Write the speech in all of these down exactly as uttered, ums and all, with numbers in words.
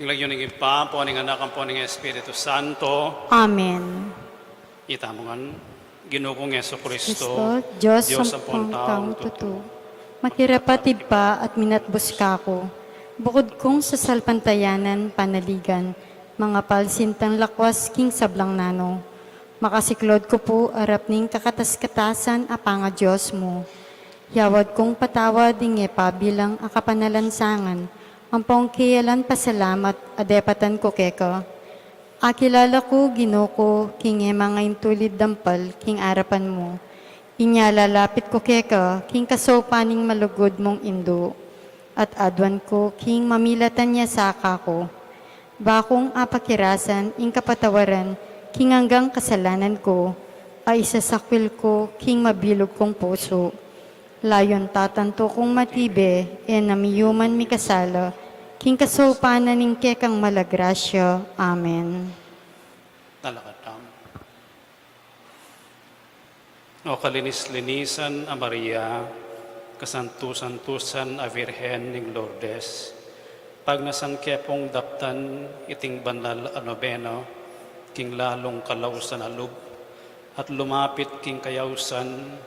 King lagyu ning Ibpa, ampo ning Anak, ampo ning Espiritu Santo. Amen. Itamu ngan, Ginu kung Jesu Kristo, Kristo, Dios Dios ampong ampong taung taung tutu. Tutu. Makirapat Ibpa at minatbus ka ku. Bukud kung sasalpantayanan panaligan, mangapal sintang lakwas king sablang nanu. Makasiklod ku pu arap ning kakatas-katasan a pangaDios mu. Yawad kung patawad ing e pabilang a kapanalansangan, ampong keyalan pasalamat a depatan ku keka. Akilala ku, Ginu ku, king e mangaintulid dampal king arapan mu. Inya lalapit ku keka king kasaupan ning malugud mung indu, at aduan ku king mamilatan ya sa kaku. Ba kung apakirasan ing kapatawaran king anggang kasalanan ku, a isasakwil ku king mabilug kung pusu. Layun tatantu kung matibe, e na miyuman mikasala, king kasaupan na ning kekang mala grasya. Amen. Talakad tamu. O kalinis-linisan a Maria, kasantu-santusan a Virgen ning Lourdes, pagnasan ke pung daptan iting banal a nobena king lalung kalausan a lub, at lumapit king kayausan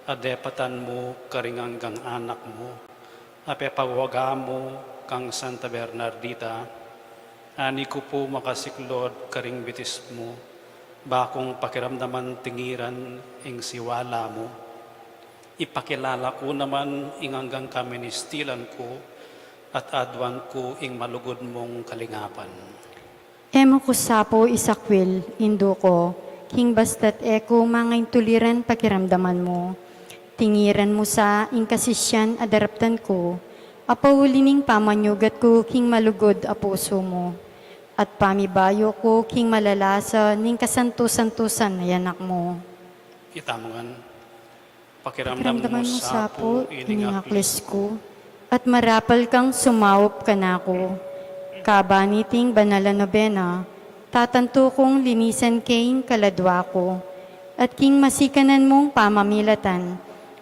a depatan mu karing anggang anak mu, a pepawaga mu kang Santa Bernardita. Ani ku pu makasiklod karing bitis mu, ba kung pakiramdaman tingiran ing siwala mu. Ipakilala ku naman ing anggang kaministilan ku, at aduan ku ing malugud mung kalingapan. E mu ku sa pu isakwil, Indu ku, king basta't e ku mangaintuliran pakiramdaman mu. Tingiran mu sa ing kasisian a daraptan ku, a pauli ning pamanyugat ku king malugud a pusu mu, at pamibayu ku king malalasa ning kasantu-santusan a Anak mu. Itamu ngan. Pakiramdaman mu sa pu ining aklis ku, at marapal kang sumaup kanaku. Kabang iting banal a nobena, tatantu kung linisan ke ing kaladua ku, at king masikanan mung pamamilatan,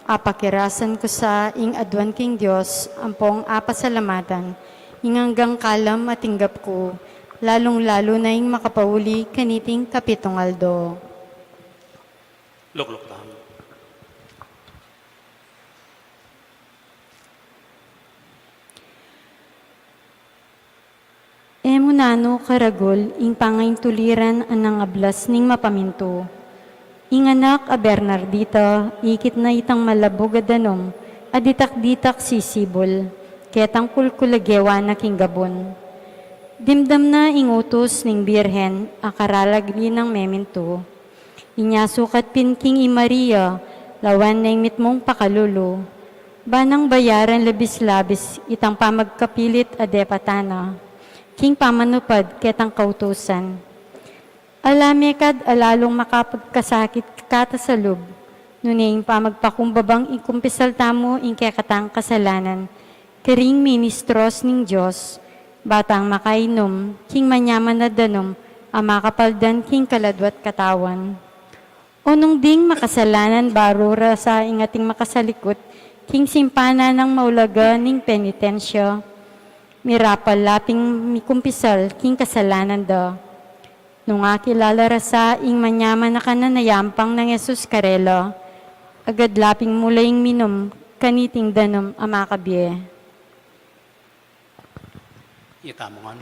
apakirasan ku sa ing aduan king Dios ampong apasalamatan ing anggang kalam a tinggap ku, lalung-lalu na ing makapauli kaniting kapitung aldo. Lukluk tamu. E mu nanu karagul ing pangaintuliran a nangablas ning mapamintu. Ing anak a Bernardita, ikit na itang malabug a danum a ditak-ditak sisibul, ketang kulkulagewa na king gabun. Dimdam na ing utus ning Birhen a karalagli nang memintu. Inya sukat pin king i Maria, lawan na ing mitmung pakalulu. Ba nang bayaran labis-labis itang pamagkapilit a depatan na king pamanupad ketang kautusan. Ala me kad a lalung makapagkasakit kata sa lub, nune ing pamagpakumbabang ikumpisal tamu ing kekatang kasalanan karing ministros ning Dios, ba tang makainum king manyaman a danum a makapaldan king kaladua't katawan. O nung ding makasalanan, baru ra sa ing ating makasalikut king simpanan nang maulaga ning penitensya, mirapal la ping mikumpisal king kasalanan da. Nung akilala ra sa ing manyaman a kanan a yampang nang Jesus karela, agad la ping mula ing minum kaniting danum a makabie. Itamu ngan.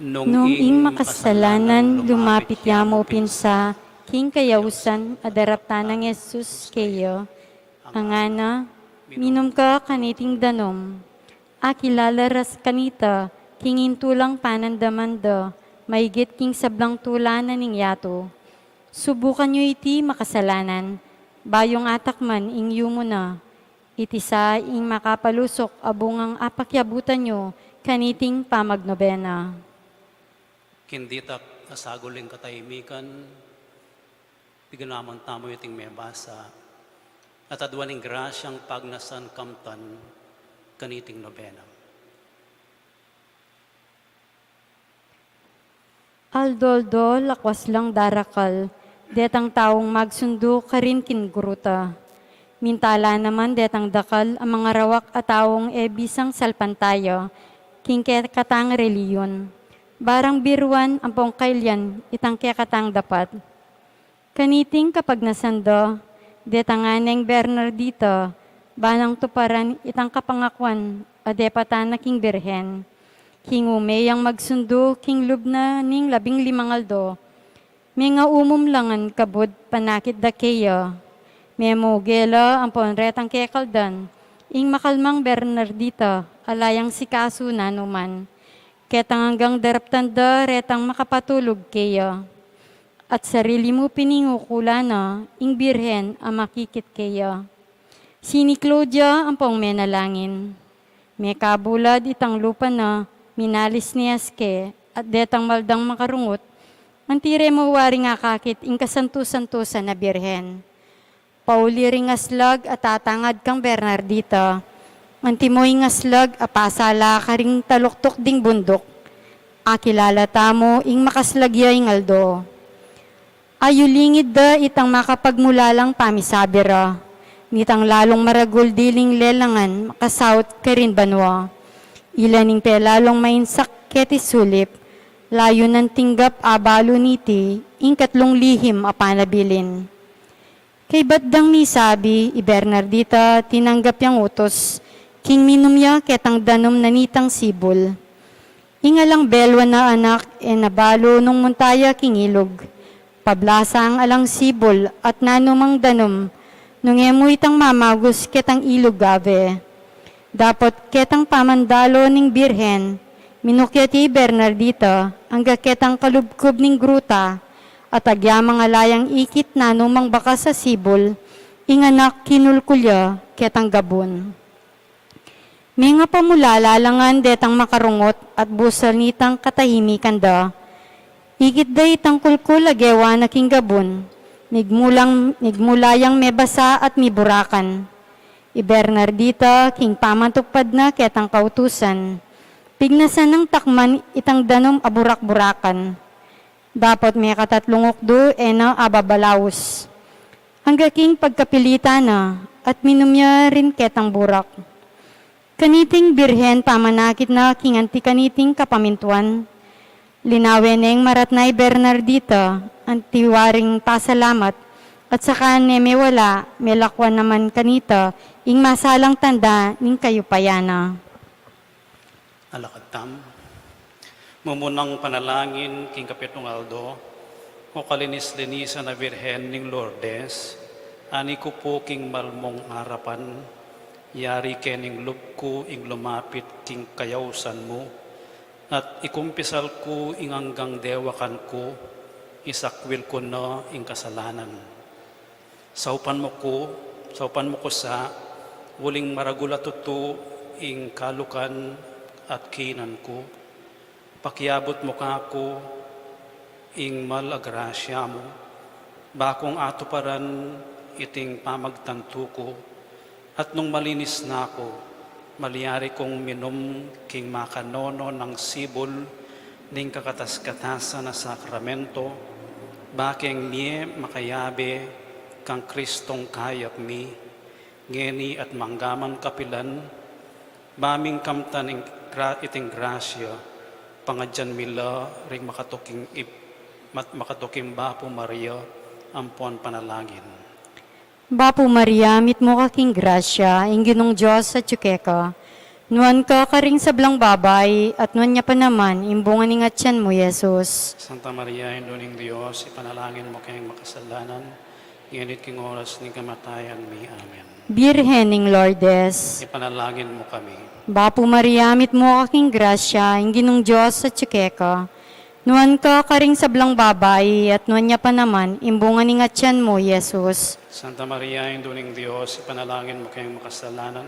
Nung ing makasalanan lumapit ya mu pin sa king kayausan a daraptan nang Jesus keya, ngana, minum ka kaniting danum. Akilala ra sa kanita king intulang panandaman da maigit king sablang tula na ning yatu. Subukan yu iti makasalanan, bayung atakman ing yumu na. Iti sa ing makapalusuk a bungang apakyabutan yu kaniting pamagnobena. King ditak a sagul ning katahimikan, piganakan tamu iting mebasa, at aduan ing grasyang pagnasan kamtan kaniting nobena. Aldo-aldo, lakwas lang darakal detang taung magsundu karin king gruta. Minta la naman detang dakal a mangarawak a taung e bisang salpantaya, king kekatang relihiyon. Barang biruan ampong kailian itang kekatang dapat. Kaniting kapagnasan da, detang nganeng Bernardita, ba nang tuparan itang kapangakuan a depatan na king Birhen. King ume yang magsundu king lub na ning labing limang aldo, mengaumum la ngan kabud panakit da keya. Memuge la ampon retang kekaldan ing makalmang Bernardita a la yang sikasu nanuman. Ketang anggang daraptan da retang makapatulug keya. At sarili mu piningukulan na ing Birhen a makikit keya. Sini Claudia ampong menalangin. Mekabulad itang lupa na minalisnis ke, at detang maldang makarungut, anti re mu waring akakit ing kasantu-santusan a Birhen. Pauli ring aslag a tatangad kang Bernardita, antimo ing aslag a pasala karing taluktuk ding bunduk. Akilala tamu ing makaslag ya ing aldo. Ayulingid da itang makapagmulalang pamisabi ra, nitang lalung maragul diling lelangan makasaut karin banua. Ila ning pelalung mainsak keti sulip, layun nang tinggap abalu niti ing katlung lihim a panabilin. Kaybat dang misabi, i Bernardita tinanggap yang utus, king minum ya ketang danum na nitang sibul. Ing alang belwan a anak e na balu nung munta ya king ilug. Pablasang alang sibul at nanumang danum, nung e mu itang mamagus ketang ilug ave. Dapot ketang pamandalo ning Birhen, minukyat i Bernardita angga ketang kalubkub ning gruta, at agyamang ala yang ikit nanumang bakas a sibul, ing anak kinulkul ya ketang gabun. Mengapamulala la ngan detang makarungut at busal nitang katahimikan da. Ikit da itang kulkul a gewa na king gabun, migmulang, migmula yang mebasa at miburakan. I Bernardita, king pamatupad na ketang kautusan, pignasan nang takman itang danum a burak-burakan. Dapot mekatatlung ukdu e na ababalaus. Angga king pagkapilitan na, at minum ya rin ketang burak. Kaniting Birhen pamanakit na king anti kaniting kapamintuan. Linawe neng maratna i Bernardita, anti waring pasalamat, at saka ne mewala, melakwan naman kanita ing masalang tanda ning kayupayan na. Alakad tamu. Mumunang panalangin king kapitung aldo. O kalinis-linisan a Birhen ning Lourdes, ani ku pu king malmung arapan, yari ke ning lub ku ing lumapit king kayausan mu, at ikumpisal ku ing anggang dewakan ku, isakwil ku na ing kasalanan. Saupan mu ku, saupan mu ku sa, uling maragul a tutu ing kalukan at kinan ku. Pakiabut mu kaku ing mal a grasya mu, ba kung atuparan iting pamagtantu ku, at nung malinis na ku, malyari kung minum king makanono nang sibul ning kakatas-katasan a sakramento, ba keng mie makayabe kang Kristong kayap mi, ngeni at manggaman kapilan, ba ming kamtan ing gra-, iting grasya, pangadyan mi la ring makatuking ip-, mat-, makatuking Bapu Maria, ampon panalangin. Bapu Maria, mitmu ka king grasya, ing Ginung Dios atyu keka. Nuan ka karing sablang babai, at nuan ya pa naman ing bunga ning atyan mu, Jesus. Santa Maria, Indu ning Dios, ipanalangin mu keng makasalanan, ngeni't king oras ning kamatayan mi. Amen. Birhen ning Lourdes, ipanalangin mu kami. Bapu Maria, mitmu ka king grasya, ing Ginung Dios atyu keka. Nuan ka karing sablang babai, at nuan ya pa naman ing bunga ning atyan mu, Jesus. Santa Maria, Indu ning Dios, ipanalangin mu keng makasalanan,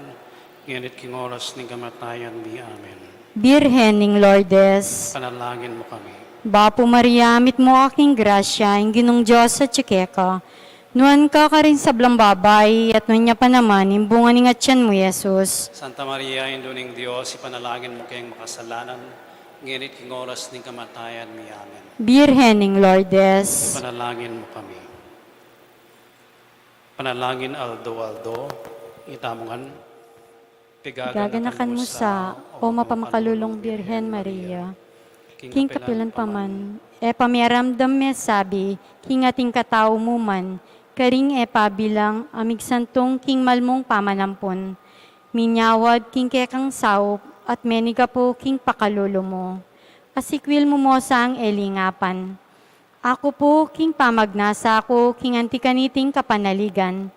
ngeni't king oras ning kamatayan mi. Amen. Birhen ning Lourdes, ipanalangin mu kami. Bapu Maria, mitmu ka king grasya, ing Ginung Dios atyu keka. Nuan ka karing sablang babai, at nuan ya pa naman ing bunga ning atyan mu, Jesus. Santa Maria, Indu ning Dios, ipanalangin mu keng makasalanan, ngeni't king oras ning kamatayan mi. Amen. Birhen ning Lourdes, ipanalangin mu kami. Panalangin aldo-aldo, itamu ngan. Gaganakan mu sa, o mapamakalulung Birhen Maria, king kapilan pa man, e pamiramdam me sabi, king ating katau mu man, karing e pabilang a migsantung king malmung pamanampun, minyawad king kekang saup, at menigapu king pakalulu mu. Asikwil mu mo sang e lingapan. Aku pu king pamagnasa ku king anti kaniting kapanaligan.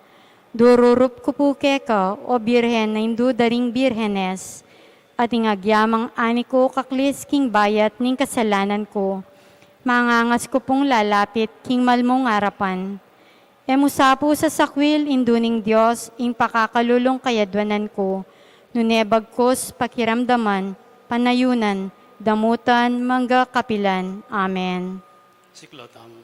Dururup ku pu keka, o Birhen a indu da ring birhenes, at ing agyamang ani ku kaklis king bayat ning kasalanan ku, mangangas ku pung lalapit king malmung arapan. E mu sa pu sasakwil, Indu ning Dios, ing pakakalulung kayadwanan ku, nune bagkus pakiramdaman, panayunan, damutan, mangga kapilan. Amen. Siklaud tamu.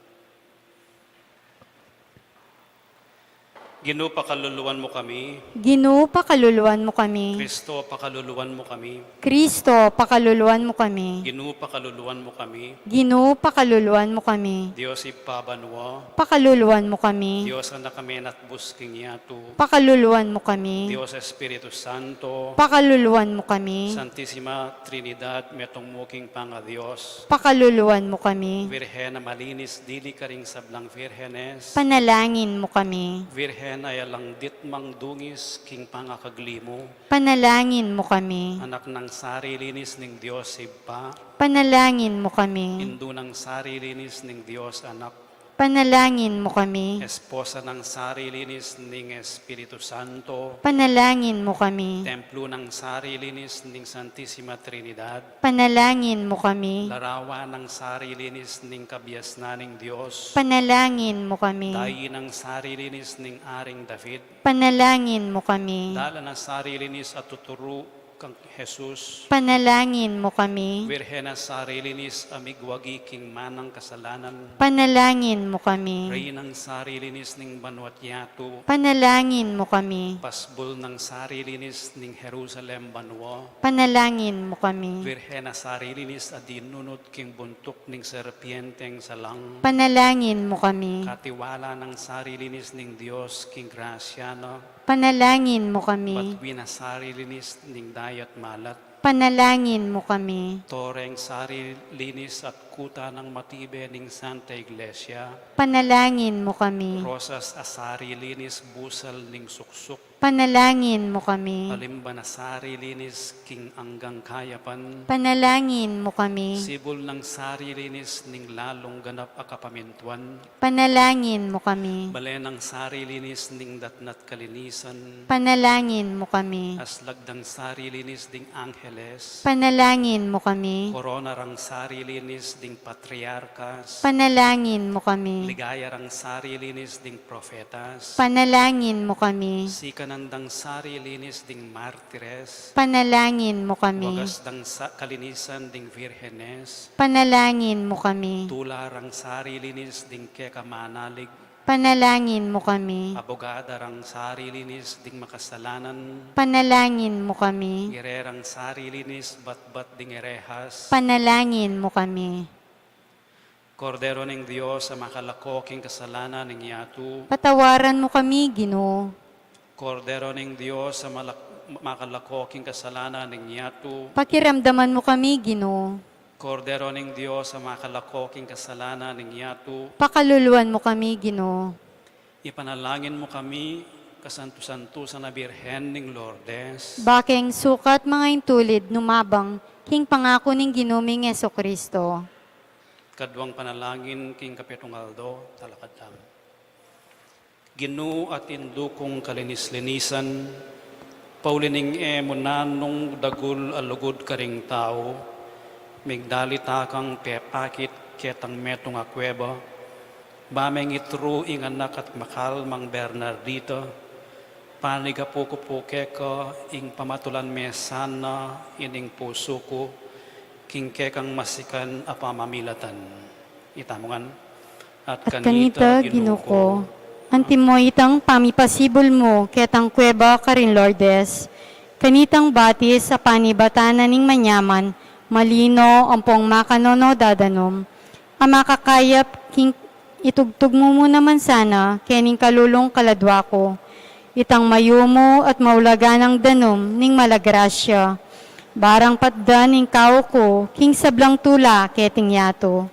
Ginu, pakaluluan mu kami. Ginu, pakaluluan mu kami. Kristo, pakaluluan mu kami. Kristo, pakaluluan mu kami. Ginu, pakaluluan mu kami. Ginu, pakaluluan mu kami. Dios Ibpa banua. Pakaluluan mu kami. Dios Anak a menatbus king yatu. Pakaluluan mu kami. Dios Espiritu Santo. Pakaluluan mu kami. Santisima Trinidad, metung mu king pangadios. Pakaluluan mu kami. Virgen a malinis dili karing sablang virgenes. Panalangin mu kami. Virgen a alang ditmang dungis king pangakagli mu. Panalangin mu kami. Anak nang sarilinis ning Dios Ibpa. Panalangin mu kami. Indu nang sarilinis ning Dios Anak. Panalangin mu kami. Esposa nang sarilinis ning Espiritu Santo. Panalangin mu kami. Templo nang sarilinis ning Santisima Trinidad. Panalangin mu kami. Larawan nang sarilinis ning kabiasnan ning Dios. Panalangin mu kami. Dayi nang sarilinis ning Aring David. Panalangin mu kami. Dalan nang sarilinis a tuturu kang Jesus. Panalangin mu kami. Virgen a sarilinis a migwagi king manang kasalanan. Panalangin mu kami. Reynang sarilinis ning banua't yatu. Panalangin mu kami. Pasbul nang sarilinis ning Jerusalem banua. Panalangin mu kami. Virgen a sarilinis a dinunut king buntuk ning serpienteng salang. Panalangin mu kami. Katiwala nang sarilinis ning Dios king grasya na. Panalangin mu kami. Batwi nang sarilinis ning dayat malat. Panalangin mu kami. Toreng sarilinis at kuta nang matibe ning Santa Iglesia. Panalangin mu kami. Rosas a sarilinis busal ning suksuk. Panalangin mu kami. Palimban a sarilinis king anggang kayapan. Panalangin mu kami. Sibul nang sarilinis ning lalung ganap a kapamintuan. Panalangin mu kami. Bale nang sarilinis ning datna't kalinisan. Panalangin mu kami. Aslag dang sarilinis ding angheles. Panalangin mu kami. Korona rang sarilinis ding patriarkas. Panalangin mu kami. Ligaya rang sarilinis ding profetas. Panalangin mu kami. Sikanan dang sarilinis ding martires. Panalangin mu kami. Wagas dang sa-, kalinisan ding virgenes. Panalangin mu kami. Tula rang sarilinis ding keka manalig. Panalangin mu kami. Abogada rang sarilinis ding makasalanan. Panalangin mu kami. Gere rang sarilinis batbat ding erehas. Panalangin mu kami. Kordero ning Dios a makalako king kasalanan ning yatu. Patawaran mu kami, Ginu. Kordero ning Dios a malak-, makalako king kasalanan ning yatu. Pakiramdaman mu kami, Ginu. Kordero ning Dios a makalako king kasalanan ning yatu. Pakaluluan mu kami, Ginu. Ipanalangin mu kami, kasantu-santusan a Birhen ning Lourdes. Bakeng sukat manga intulid numabang king pangaku ning Ginu ming Jesucristo. Kaduang panalangin king kapitung aldo, talakad tamu. Ginu at Indu kung kalinis-linisan, pauli ning e mu nanung dagul a lugud karing tau, migdalit kang pepakit ketang metung a kueba, ba meng itru ing anak at makal mang Bernardita, panigapu ku pu keka ing pamatulan me sana ining pusu ku, king kekang masikan a pamamilatan. Itamu ngan. At kanita, Ginu ku, antimo itang pamipasibul mu ketang kueba karin Lourdes, kanitang batis a panibatan na ning manyaman, malino, ampong makanono dadanum, a makakayap king itugtug mu mu naman sana kening kalulung kaladua ku, Itang mayumu at maulagang danum ning mala grasya. Barang patdan ing kauku king sablang tula keting yatu.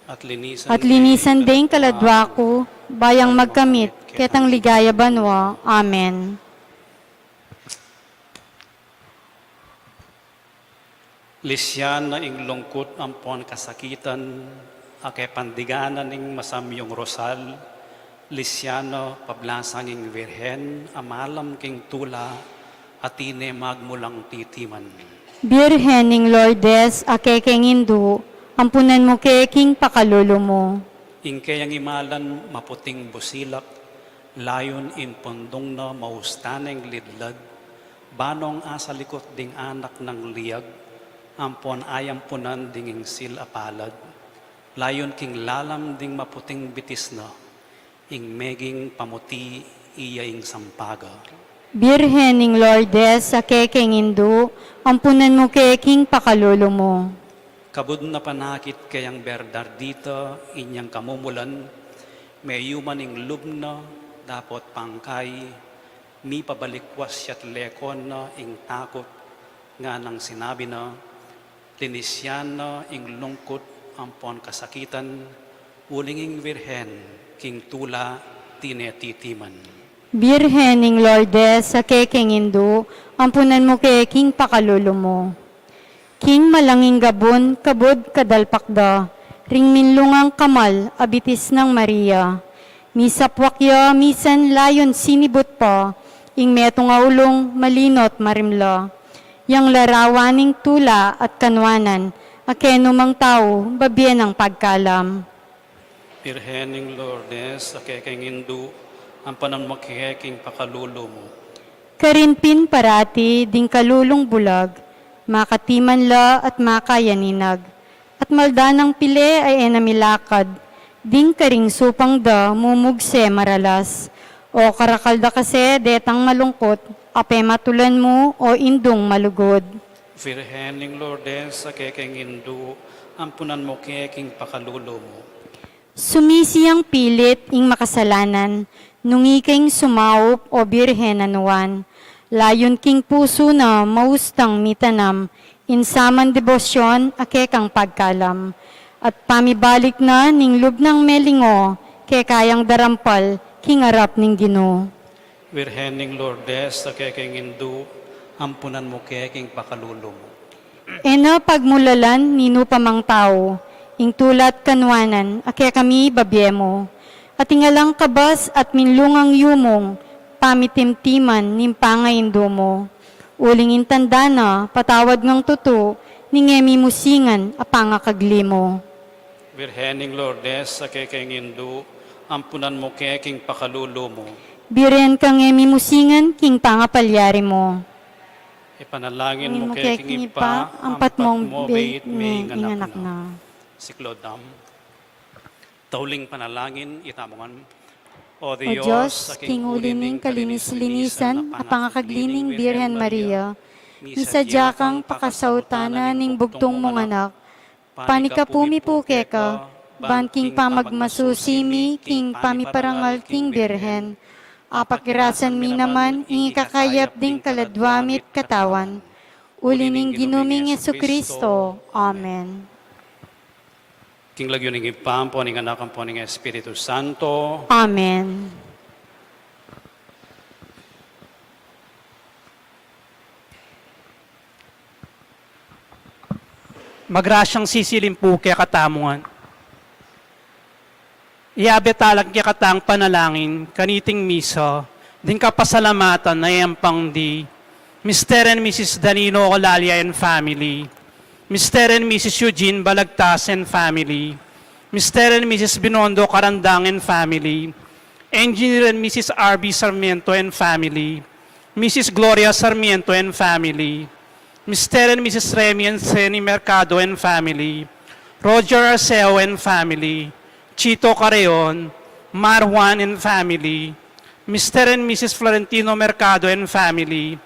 At linisan At linisan ding kaladwa ku, bayang magkamit ketang ligaya banua. Amen. Lisian na ing lungkut ampon kasakitan, a kepandiganan ning masamyung rosal, lisian na pablasang ing Virgen, a malam king tula, a tine magmulang titiman. Birhen ning Lourdes, a kekeng indu, ampunan mu ke king pakalulu mu. Ing keyang imalan maputing busilak, layun ing pundung na mausta neng lidlad, banong asalikut ding anak nang liag, ampon ayampunan ding ingsil a palad, layun king lalam ding maputing bitis na, ing meging pamuti iya ing sampaga. Birhen ning Lourdes, a kekeng indu, ampunan mu ke king pakalulu mu. Kabud na panakit keyang Bernardita, inyang kamumulan, meyuman ing lub na, dapot pangkay, mipabalikwas ya't lekon na ing takut, nganang sinabi na, Linisian na ing lungkut ampon kasakitan, uling ing Virgen king tula tine titiman. Birhen ning Lourdes, a kekeng indu, ampunan mu ke king pakalulu mu. King malang ing gabun, kabud kadalpak da, ring minlungang kamal a bitis nang Maria. Misapwak ya, misan layun sinibut pa, ing metung a ulung malino't marimla. Yang larawan ning tula at kanuanan, a kenu mang tau, babie nang pagkalam. Birhen ning Lourdes, a kekeng indu, ampunan mu ke king pakalulu mu. Karin pin parati ding kalulung bulag, makatiman la at makayaninag, at malda nang pile a e na milakad, ding karing supang da mumugse maralas. O karakal da kasi detang malungkut, a pematulan mu, o indung malugud. Virgen ning Lourdes, a kekeng indu, ampunan mu ke king pakalulu mu. Sumisi yang pilit ing makasalanan, nung ika ing sumaup, o Birhen a nuan. Layun king pusu na maustang mitanam, ing saman debosyon a kekang pagkalam. At pamibalik na ning lub nang melingo, keka yang darampal king arap ning Ginu. Virgen ning Lourdes, a kekeng indu, ampunan mu ke king pakalulu mu. E na pagmulalan ninu pa mang tau, ing tula't kanuanan, a kekami babie mu. At ing alang kabas at minlungang yumung, pamitimtiman ning pangaindu mu. Uling ing tanda na, patawad ngang tutu, ning e mi musingan a pangakagli mu. Virgen ning Lourdes, a kekeng indu, ampunan mu ke king pakalulu mu. Birhen kang e mi musingan king pangapalyari mu. Ipanalangin mu ke king Ibpa, ampat mong bait ing anak na. Siklaud tamu. Tauling panalangin, itamu ngan. O Dios, king uli ning kalinis-linisan a pangakagli ning Birhen Maria, misadya kang pakasautanan ning bugtung mung anak, panikapu mi pu keka, ban king pamagmasusi mi king pamiparangal king Birhen, apakirasan mi naman ing ikakayap ding kaladwa mi't katawan. Uli ning Ginu ming Jesucristo. Amen. King lagyu ning Ibpa, ampo ning Anak, ampo ning Espiritu Santo. Amen. Magrasyang sisilim pu kekatamu ngan. Iyabe tala king kekatang panalangin kaniting misa, ding kapasalamatan a e ampang di Mister and Missus Danilo Olalia and family, Mister and Missus Eugene Balagtas and family, Mister and Missus Binondo Carandang and family, Engineer and Missus R B Sarmiento and family, Missus Gloria Sarmiento and family, Mister and Missus Remy and Seni Mercado and family, Roger Arceo and family, Chito Carreon, Mar Juan and family, Mister and Missus Florentino Mercado and family,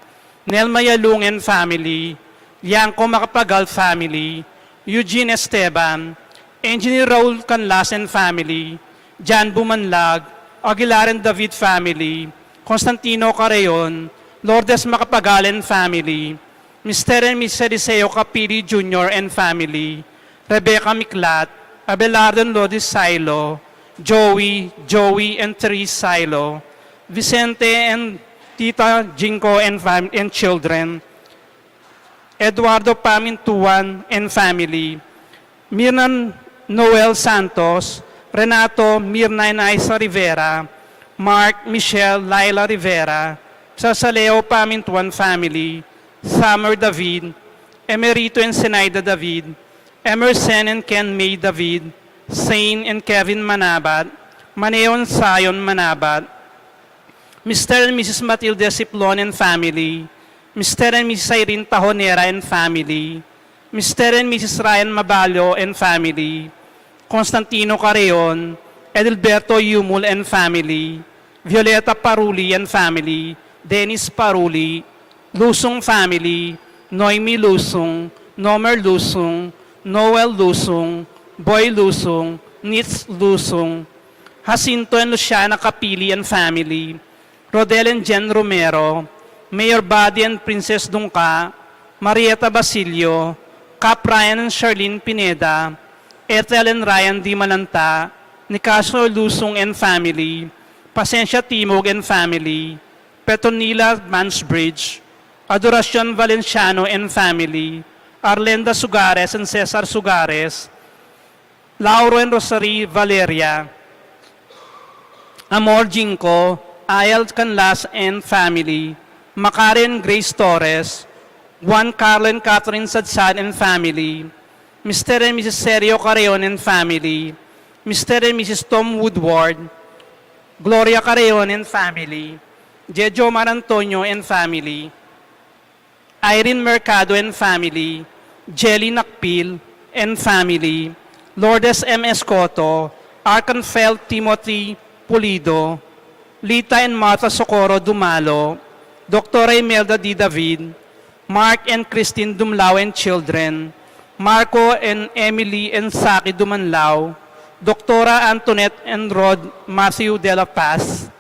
Nelma Yalung and family, Lianco Macapagal family, Eugene Esteban, Engineer Raul Canlas and family, Jan Bumanlag, Aguilar and David family, Constantino Carreon, Lourdes Macapagal and family, Mister and Missus Eliseo Capili Junior and family, Rebecca Miklat, Abelardo and Lourdes Silo, Joey, Joey and Therese Silo, Vicente and Tita Jinko and, fam- and children, Eduardo Pamintuan and family, Mirna Noel Santos, Renato, Mirna and Isa Rivera, Mark, Michelle, Laila Rivera, Sasaleo Pamintuan family, Summer David, Emerito and Senaida David, Emerson and Ken May David, Saint and Kevin Manabat, Maneon Sion Manabat, Mister and Missus Matilde Siplon and family, Mister and Missus Irene Tajonera and family, Mister and Missus Ryan Mabalio and family, Constantino Carreon, Edilberto Yumul and family, Violeta Paruli and family, Dennis Paruli, Lusung family, Noemi Lusung, Nomer Lusung, Noel Lusung, Boy Lusung, Nitz Lusung, Jacinto and Luciana Capili and family, Rodel and Jen Romero, Mayor Buddy and Princess Dungca, Marieta Basilio, Cap Ryan and Charlene Pineda, Ethel and Ryan Dimalanta, Nicasio Lusung and family, Pasensia Timog and family, Petronila Mansbridge, Adoracion Valenciano and family, Arlenda Sugares and Cesar Sugares, Lauro and Rosary Valeria, Amor Jinko, Ayel Canlas and family, Macario and Grace Torres, Juan Carlo and Catherine Sadsad and family, Mister and Missus Sergio Carreon and family, Mister and Missus Tom Woodward, Gloria Carreon and family, Jejo Mar Antonio and family, Irene Mercado and family, Jelly Nakpil and family, Lourdes M. Escoto, Arkanfel Timothy Pulido, Lita and Martha Socorro Dumalo, Doctora Imelda D. David, Mark and Christine Dumlao and children, Marco and Emily and Saki Dumanlao, Doctora Antoinette and Rod Matthew de la Paz,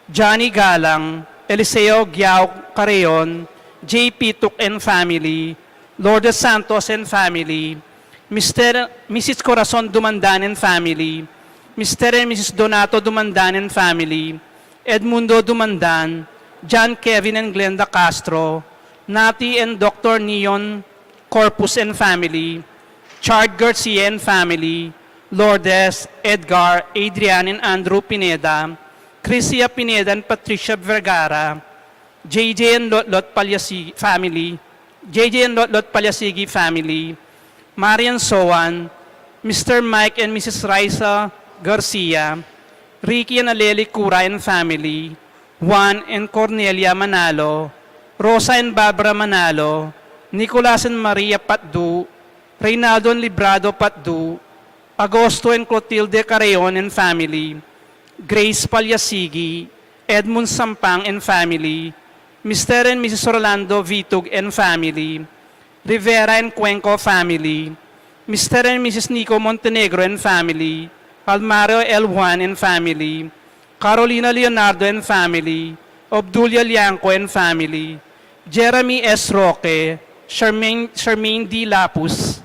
Johnny Galang, Eliseo Giao Carreon, J P Tuk and family, Lourdes Santos and family, Mister, Missus Corazon Dumandan and family, Mister and Missus Donato Dumandan and family, Edmundo Dumandan, John Kevin and Glenda Castro, Nati and Doctor Neon Corpus and family, Chard Garcia and family, Lourdes, Edgar, Adrian and Andrew Pineda, Crisia Pineda and Patricia Vergara, J J and Lotlot Palyasi family, J J and Lotlot Palyasigi family, Marian Soan, Mister Mike and Missus Raisa Garcia, Ricky and Aleli Cura and family, Juan and Cornelia Manalo, Rosa and Barbara Manalo, Nicolas and Maria Patdu, Reynaldo and Librado Patdu, Agosto and Clotilde Carreon and family, Grace Palyasigi, Edmund Sampang and family, Mister and Missus Orlando Vitug and family, Rivera and Cuenco family, Mister and Missus Nico Montenegro and family, Almario L. Juan and family, Carolina Leonardo and family, Obdulia Lianco and family, Jeremy S. Roque, Charmaine, Charmaine D. Lapus,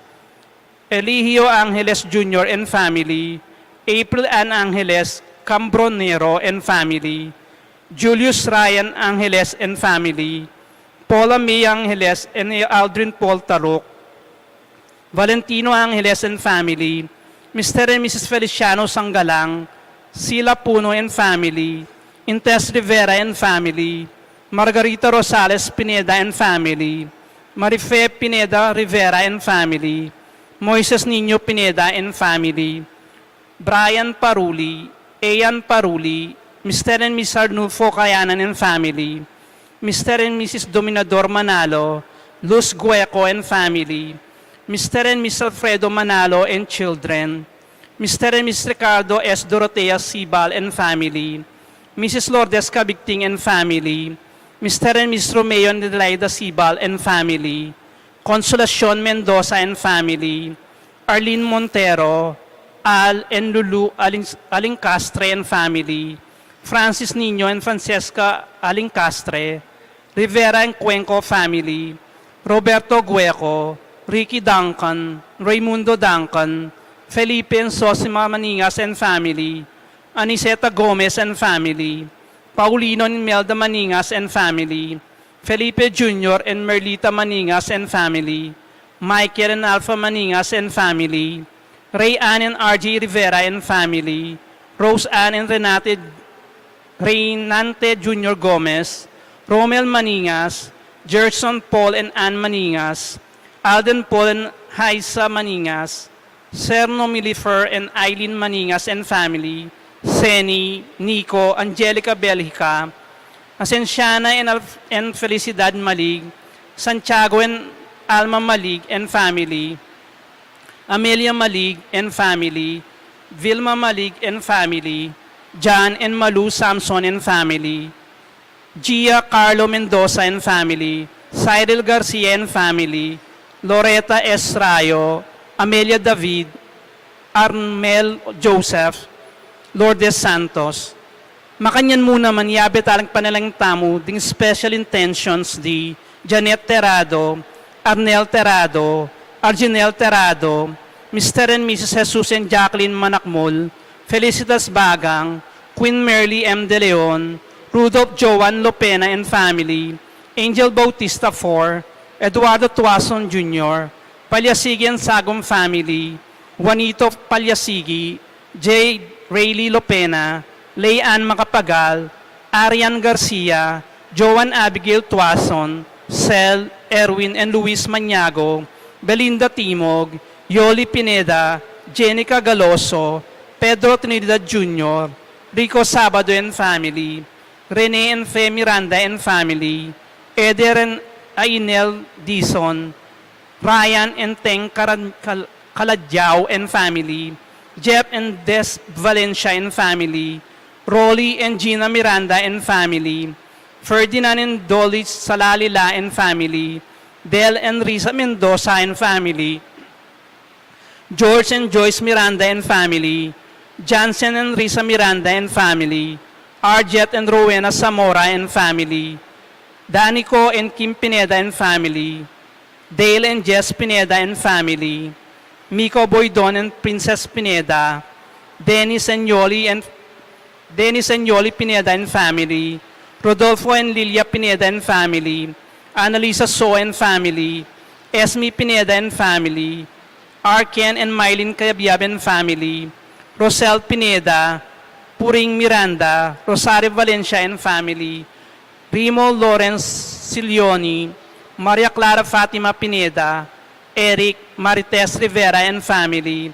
Eligio Angeles Junior and family, April Ann Angeles Cambronero and family, Julius Ryan Angeles and family, Paula May Angeles and Aldrin Paul Taruk, Valentino Angeles and family, Mister and Missus Feliciano Sangalang, Sila Puno and family, Intes Rivera and family, Margarita Rosales Pineda and family, Marife Pineda Rivera and family, Moises Niño Pineda and family, Brian Paruli, Ian Paruli, Mister and Missus Arnulfo Kayanan and family, Mister and Missus Dominador Manalo, Luz Gueco and family, Mister and Missus Alfredo Manalo and children, Mister and Missus Ricardo S. Dorotea Sibal and family, Missus Lourdes Cabigting and family, Mister and Missus Romeo and Adelaida Sibal and family, Consolacion Mendoza and family, Arlene Montero, Al and Lulu Aling-, Alingcastre and family, Francis Niño and Francesca Alincastre, Rivera and Cuenco family, Roberto Gueco, Ricky Duncan, Raymundo Duncan, Felipe and Sosima Maningas and family, Aniceta Gomez and family, Paulino and Imelda Maningas and family, Felipe Junior and Merlita Maningas and family, Michael and Alpha Maningas and family, Ray Ann and R J Rivera and family, Rose Ann and Renate, Reynante Junior Gomez, Romel Maningas, Gerson Paul and Ann Maningas, Alden Paul and Haisa Maningas, Serno Milifer and Eileen Maningas and family, Seni, Nico, Angelica Belgica, Asenciana and Alf-, and Felicidad Malig, Santiago and Alma Malig and family, Amelia Malig and family, Vilma Malig and family, John and Malu Samson and family, Gia Carlo Mendoza and family, Cyril Garcia and family, Loretta S. Rayo, Amelia David, Armel Joseph, Lourdes Santos. Makanyan mu naman, yabe talang panalangin tamu ding special intentions di Janet Terrado, Arnel Terrado, Arginel Terrado, Mister and Missus Jesus and Jacqueline Manakmul, Felicitas Bagang, Queen Merly M. De Leon, Rudolph Joan Lopena and family, Angel Bautista four, Eduardo Tuason Junior, Palyasigi and Sagum family, Juanito Palyasigi, Jade Rayleigh Lopena, Lay Ann Macapagal, Arian Garcia, Joan Abigail Tuason, Sel, Erwin and Luis Maniago, Belinda Timog, Yoli Pineda, Jenica Galoso, Pedro Trinidad Junior, Rico Sabado and family, Rene and Fe Miranda and family, Eder and Ainel Dizon, Ryan and Teng Karan-, Kal-, Kaladiao and family, Jeff and Des Valencia and family, Rolly and Gina Miranda and family, Ferdinand and Dolly Salalila and family, Del and Risa Mendoza and family, George and Joyce Miranda and family, Jansen and Risa Miranda and family, Arjet and Rowena Zamora and family, Danico and Kim Pineda and family, Dale and Jess Pineda and family, Miko Boydon and Princess Pineda, Dennis and Yoli and Dennis and Yoli Pineda and family, Rodolfo and Lilia Pineda and family, Annalisa So and family, Esme Pineda and family, Arken and Mylene Cayabyab and family, Rosel Pineda, Puring Miranda, Rosario Valencia and family, Rimo Lawrence Silioni, Maria Clara Fatima Pineda, Eric, Marites Rivera and family,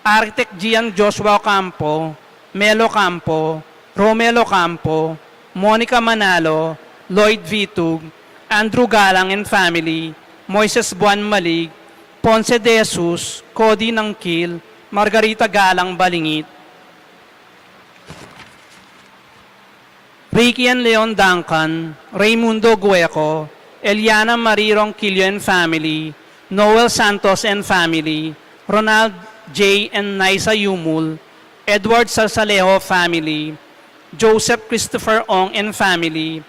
Architect Gian Joshua Ocampo, Mel Ocampo, Romel Ocampo, Monica Manalo, Lloyd Vitug, Andrew Galang and family, Moises Buan Malig, Ponce de Jesus, Cody Nangkil, Margarita Galang Balingit, Ricky and Leon Duncan, Raymundo Gueco, Eliana Marie Ronquillo and family, Noel Santos and family, Ronald J and Naisa Yumul, Edward Salsalejo family, Joseph Christopher Ong and family,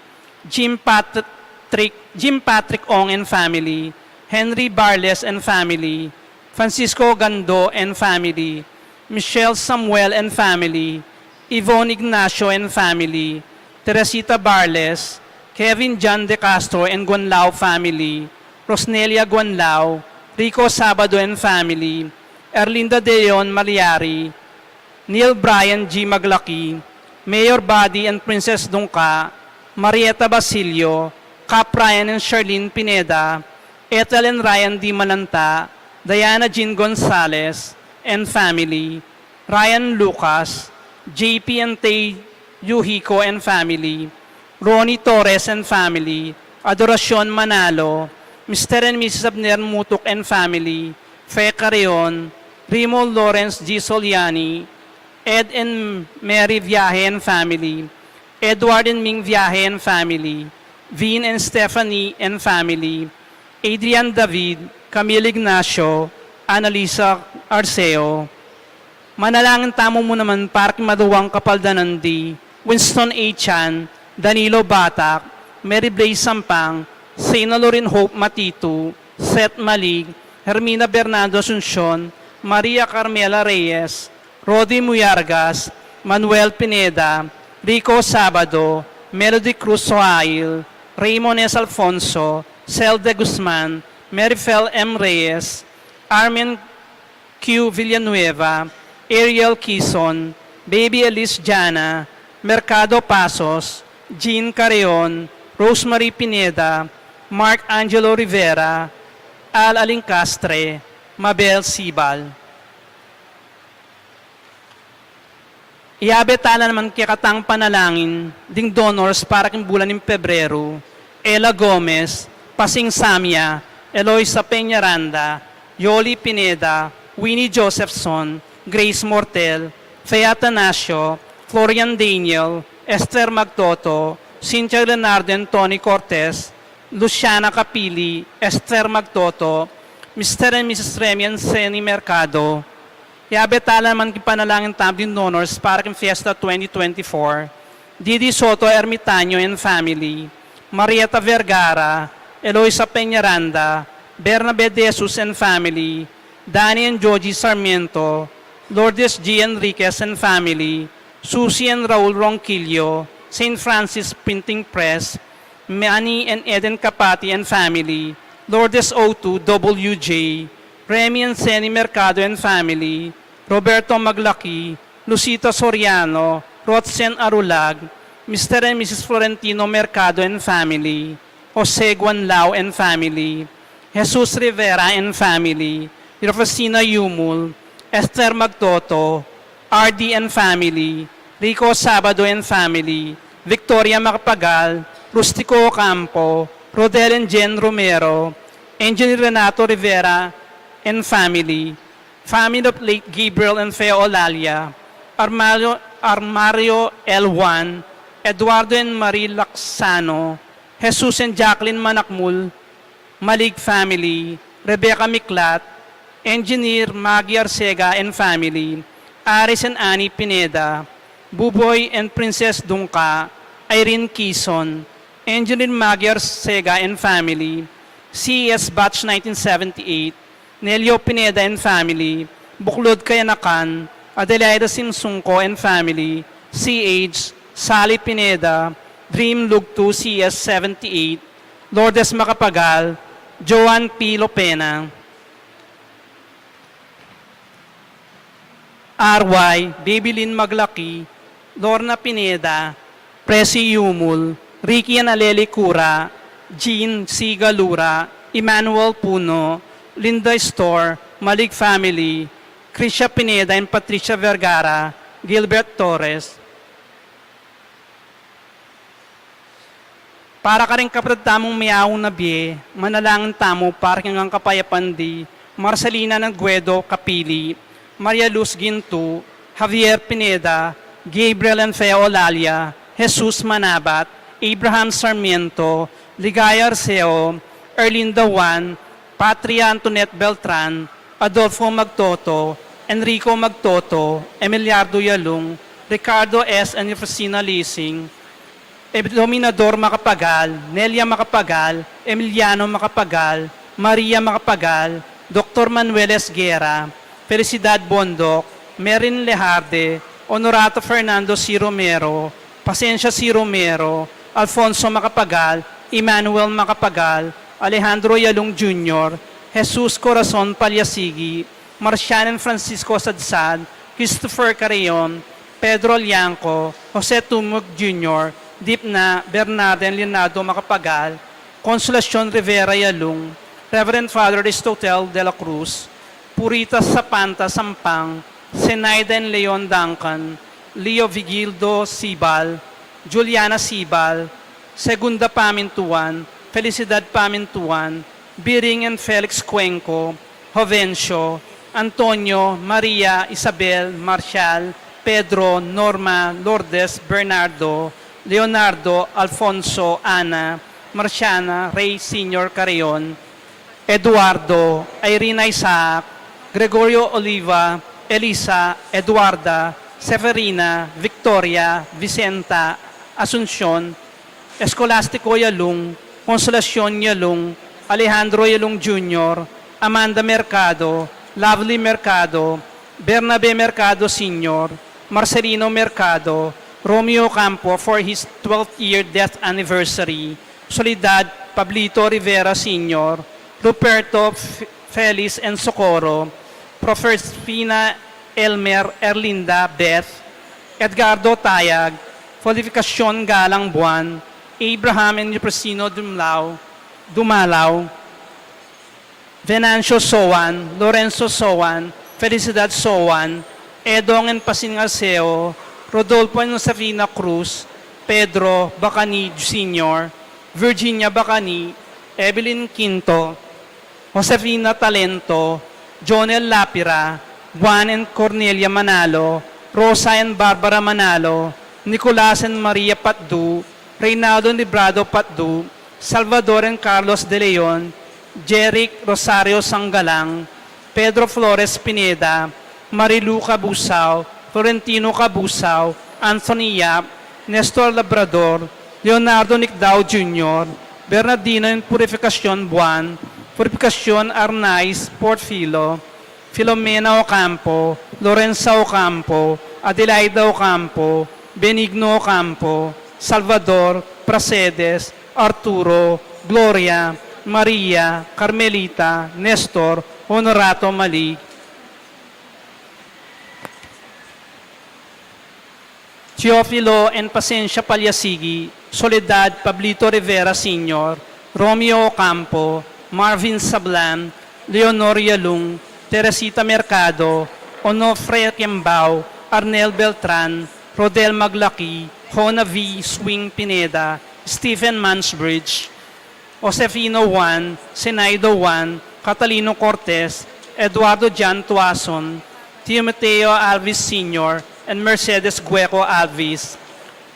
Jim Patrick, Jim Patrick Ong and family, Henry Barles and family, Francisco Gando and family, Michelle Samuel and family, Yvonne Ignacio and family, Teresita Barles, Kevin John De Castro and Guanlao family, Rosnelia Guanlao, Rico Sabado and family, Erlinda De Leon Maliari, Neil Brian G. Maglaki, Mayor Buddy and Princess Dungca, Marieta Basilio, Cap Ryan and Charlene Pineda, Ethel and Ryan D. Malanta, Diana Jean Gonzalez and family, Ryan Lucas, J P and Tay Yuhiko and family, Ronnie Torres and family, Adoracion Manalo, Mister and Missus Abner Mutuk and family, Fe Carreon, Rimo Lawrence G. Soliani, Ed and Mary Viaje and family, Edward and Ming Viaje and family, Vin and Stephanie and family, Adrian David, Camille Ignacio, Annalisa Arceo. Manalangin tamu mu naman para king maduang kapaldanan di Winston A. Chan, Danilo Batac, Mary Blaze Sampang, Sena Lorin Hope Matitu, Seth Malig, Hermina Bernardo Asuncion, Maria Carmela Reyes, Rodi Muyargas, Manuel Pineda, Rico Sabado, Melody Cruz Soail, Raymond S. Alfonso, Cel de Guzman, Merifel M. Reyes, Armin Q. Villanueva, Ariel Kison, Baby Elise Jana, Mercado Pasos, Jean Carreon, Rosemary Pineda, Mark Angelo Rivera, Al Alincastre, Mabel Sibal. Iyabe tala naman kekatang panalangin ding donors para king bulan ning Pebreru: Ella Gomez, Pasing Samia, Eloisa Peñaranda, Yoli Pineda, Winnie Josephson, Grace Mortel, Fe Atanasio, Florian Daniel, Esther Magtoto, Cynthia Leonardo and Tony Cortez, Luciana Capili, Esther Magtoto, Mister and Missus Remy and Seni Mercado. Iyabe tala naman king panalangin tamu ding donors para king fiesta twenty twenty-four: Didi Soto Ermitaño and family, Marieta Vergara, Eloisa Peñaranda, Bernabe De Jesus and family, Danny and Joji Sarmiento, Lourdes G. Enriquez and family, Susie and Raul Ronquillo, Saint Francis Printing Press, Manny and Eden Capati and family, Lourdes O two W J, Remy and Seni Mercado and family, Roberto Maglaki, Lucita Soriano, Rotzen Arulag, Mister and Missus Florentino Mercado and family, Jose Guanlao and family, Jesus Rivera and family, Rufesina Yumul, Esther Magtoto, R D and family, Rico Sabado and family, Victoria Macapagal, Rustico Ocampo, Rodel and Jen Romero, Engineer Renato Rivera and family, family of late Gabriel and Fea Olalia, Armario, Armario L one, Eduardo and Marie Laxano, Jesus and Jacqueline Manakmul, Malig family, Rebecca Miklat, Engineer Maggie Arcega and family, Aris and Annie Pineda, Buboy and Princess Dungca, Irene Kison, Engineer Maggie Arcega and family, C E S Batch nineteen seventy-eight, Nelio Pineda and family, Buklod Kayanakan, Adelaida Simsungco and family, C H, Sally Pineda, Dream Lugtu C S seventy-eight, Lourdes Macapagal, Joan P. Lopena, R Y, Baby Lynn Maglaki, Lorna Pineda, Presi Yumul, Ricky and Aleli Cura, Jean C. Galura, Emmanuel Puno, Linda Store, Malig family, Krisha Pineda and Patricia Vergara, Gilbert Torres. Para karing kapatad tamung meaun na bie, manalangin tamu para king anggang kapayapan di Marcelina and Guedo Capili, Maria Luz Gintu, Javier Pineda, Gabriel and Fea Olalia, Jesus Manabat, Abraham Sarmiento, Ligaya Arceo, Erlinda Juan, Patria Antoinette Beltran, Adolfo Magtoto, Enrico Magtoto, Emiliardo Yalung, Ricardo S. and Rufusina Lising, Dominador Macapagal, Nelia Macapagal, Emiliano Macapagal, Maria Macapagal, Doktor Manuel Esguerra, Felicidad Bondoc, Merin Lejarde, Honorato Fernando C. Romero, Pasencia C. Romero, Alfonso Macapagal, Emmanuel Macapagal, Alejandro Yalung Junior, Jesus Corazon Palyasigi, Marcian and Francisco Sadsad, Christopher Carreon, Pedro Lianco, Jose Tumug Junior, Dipna, Bernarda and Leonardo Macapagal, Consolacion Rivera Yalung, Reverend Father Aristotel de la Cruz, Purita Sapanta Sampang, Zenaida and Leon Duncan, Leo Vigildo Sibal, Juliana Sibal, Segunda Pamintuan, Felicidad Pamintuan, Biring and Felix Cuenco, Jovencio, Antonio, Maria, Isabel, Marcial, Pedro, Norma, Lourdes, Bernardo, Leonardo, Alfonso, Ana, Marciana, Rey Senior Carreon, Eduardo, Irene Isaac, Gregorio Oliva, Elisa, Eduarda, Seferina, Victoria, Vicenta, Asuncion, Escolastico Yalung, Consolacion Yalung, Alejandro Yalung Junior, Amanda Mercado, Lovely Mercado, Bernabe Mercado Senior, Marcelino Mercado, Romeo Campo for his twelfth year death anniversary, Soledad Pablito Rivera Senior, Ruperto F-, Felis and Socorro, Proferfina Elmer Erlinda Beth, Edgardo Tayag, Florificacion Galang Buan, Abraham and Euphrasino Dumlao, Dumalao, Venancio Soan, Lorenzo Soan, Felicidad Soan, Edong and Pasing Arceo, Rodolfo and Josefina Cruz, Pedro Bacani Senior, Virginia Bacani, Evelyn Quinto, Josefina Talento, Jonel Lapira, Juan and Cornelia Manalo, Rosa and Barbara Manalo, Nicolas and Maria Patdu, Reynaldo and Librado Patdu, Salvador and Carlos De Leon, Jeric Rosario Sangalang, Pedro Flores Pineda, Marilu Cabusao, Florentino Cabusao, Anthony Yap, Nestor Labrador, Leonardo Nicdao Junior, Bernardino and Purificacion Buan, Purificacion Arnaiz Porfilo, Filomena Ocampo, Lorenza Ocampo, Adelaida Ocampo, Benigno Ocampo, Salvador, Pracedes, Arturo, Gloria, Maria, Carmelita, Nestor, Honorato Malig, Teofilo and Pacencia Palyasigi, Soledad Pablito Rivera Senior, Romeo Ocampo, Marvin Sablan, Leonor Yalung, Teresita Mercado, Onofre Kembao, Arnel Beltran, Rodel Maglaki, Hona V. Swing Pineda, Stephen Mansbridge, Josefino Juan, Senaido Juan, Catalino Cortez, Eduardo John Tuason, Timoteo Alvis Senior, and Mercedes Gueco Alvis,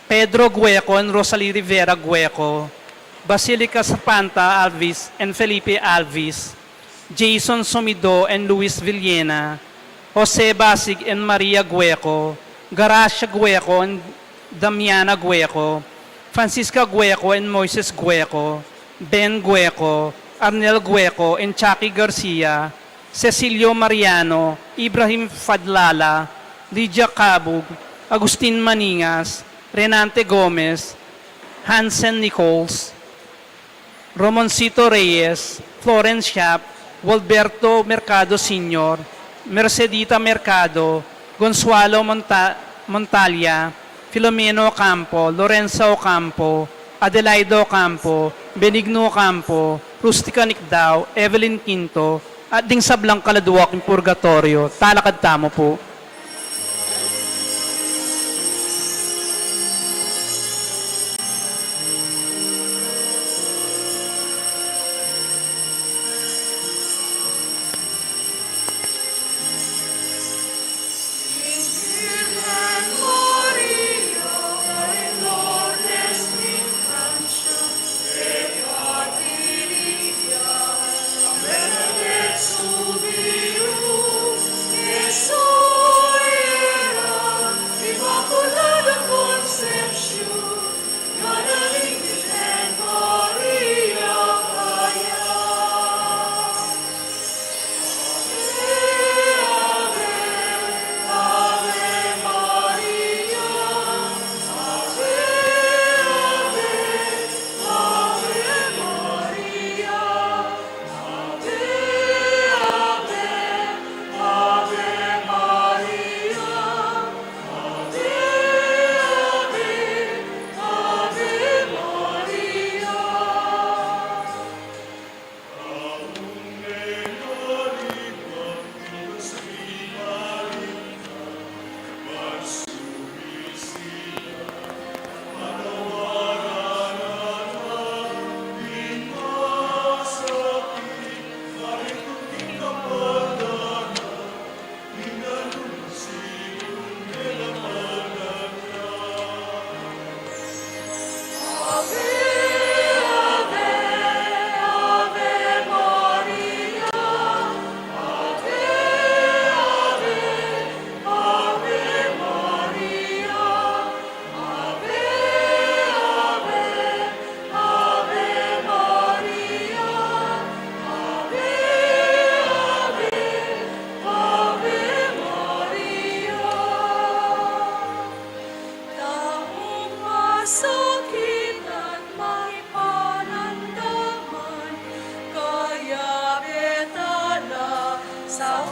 Pedro Gueco and Rosalie Rivera Gueco, Basilica Sapanta Alvis and Felipe Alvis, Jason Somido and Luis Villena, Jose Basig and Maria Gueco, Garacia Gueco and Damiana Gueco, Francisca Gueco and Moises Gueco, Ben Gueco, Arnel Gueco and Chucky Garcia, Cecilio Mariano, Ibrahim Fadlala, Lydia Cabug, Agustin Maningas, Renante Gomez, Hansen Nichols, Ramoncito Reyes, Florence Yap, Gualberto Mercado Senior, Mercedita Mercado, Gonsualo Monta-, Montalia, Filomeno Ocampo, Lorenza Ocampo, Adelaida Ocampo, Benigno Ocampo, Rustica Nicdao, Evelyn Quinto, at ding sablang kaladua king purgatoryo. Talakad tamu pu.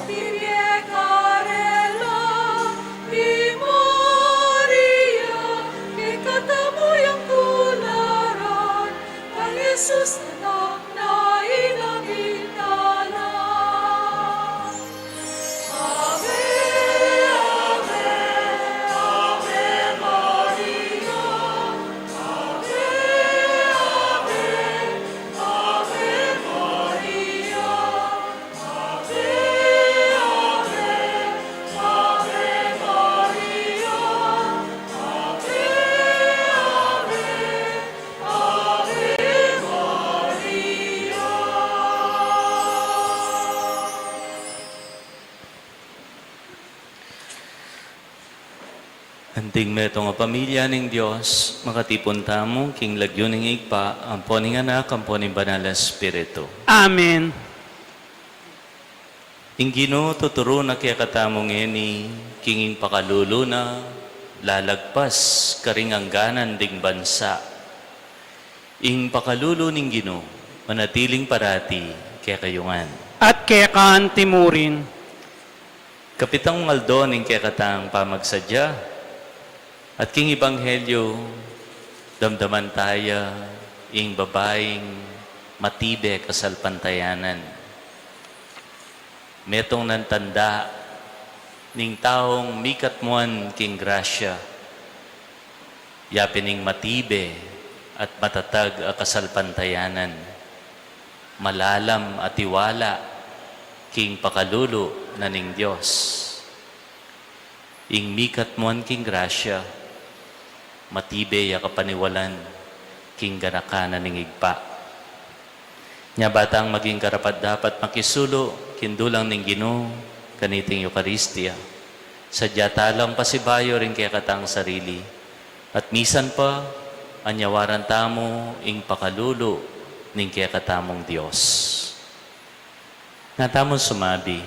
Bibie karela, i Maria, ikatamu yang tularan, kang Jesus anak na inang ing Dios. Ave, ave, Ave Maria, Ave, Ave, Ave Maria. Anting metung a pamilya ning Dios, makatipun tamu king lagyu ning Ibpa, ampo ning Anak, ampo ning Banal a Espiritu. Amen. Ing Ginu tuturu na kekatamu ngeni, king ing pakalulu na lalagpas karing angganan ding bansa. Ing pakalulu ning Ginu manatiling parati kekayu ngan. At keka antimurin. Kapitang aldo ning kekatang pamagsadya, at king Ebanghelyo, damdaman taya ing babaing matibe kasalpantayanan. Metung nang tanda ning taung mikatmuan king grasya, ya pin ing matibe at matatag a kasalpantayanan, malalam a tiwala king pakalulu na ning Dios. Ing mikatmuan king grasya, matibe ya kapaniwalan king ganaka na ning Ibpa. Nya ba tang maging karapat-dapat makisulu king dulang ning Ginu kaniting Eukaristia, sadya ta lang pasibayu ring kekatang sarili, at misan pa anyawaran tamu ing pakalulu ning kekatamung Dios. Nga tamu sumabi,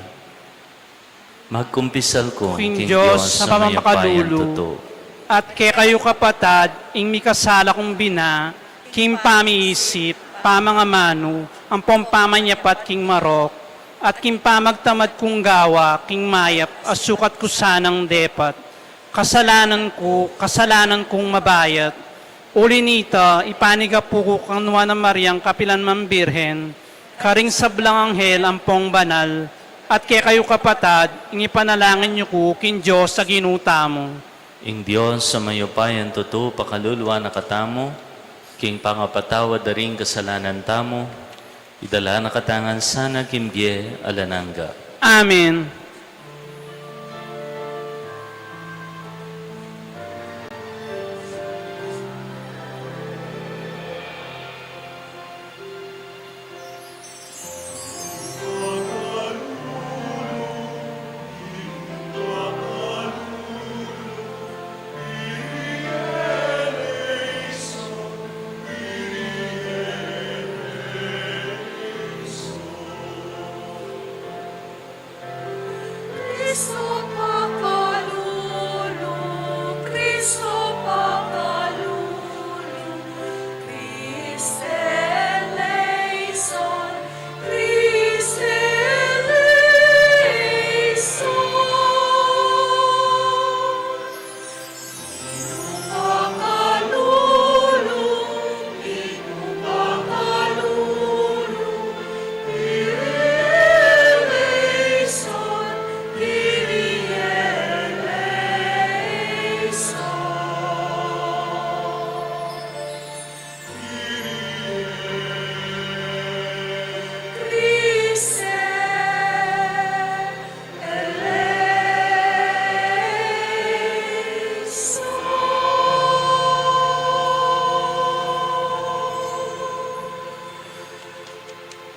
magkumpisal ku king Dios a mapamakalulu, at kekayu kapatad, ing mikasala kung bina, king pamiisip, pamangamanu, ampong pamanyapat king marok, at king pamagtamad kung gawa king mayap a sukat ku sanang depat. Kasalanan ku, kasalanan kung mabayat. Uli nita, ipanigapu ku kang Nuan a Mariang kapilan mang Birhen, karing sablang anghel ampong banal, at kekayu kapatad, ing ipanalangin yu ku king Dios a Ginu tamu. Ing Dios a mayupayang tutu pakaluluan na katamu, king pangapatawad da ring kasalanan tamu, idala na katamu ngan sana king bie alang angga. Amen. Cristo pakalulu, Cristo pakalulu, Christe eleison, Christe eleison.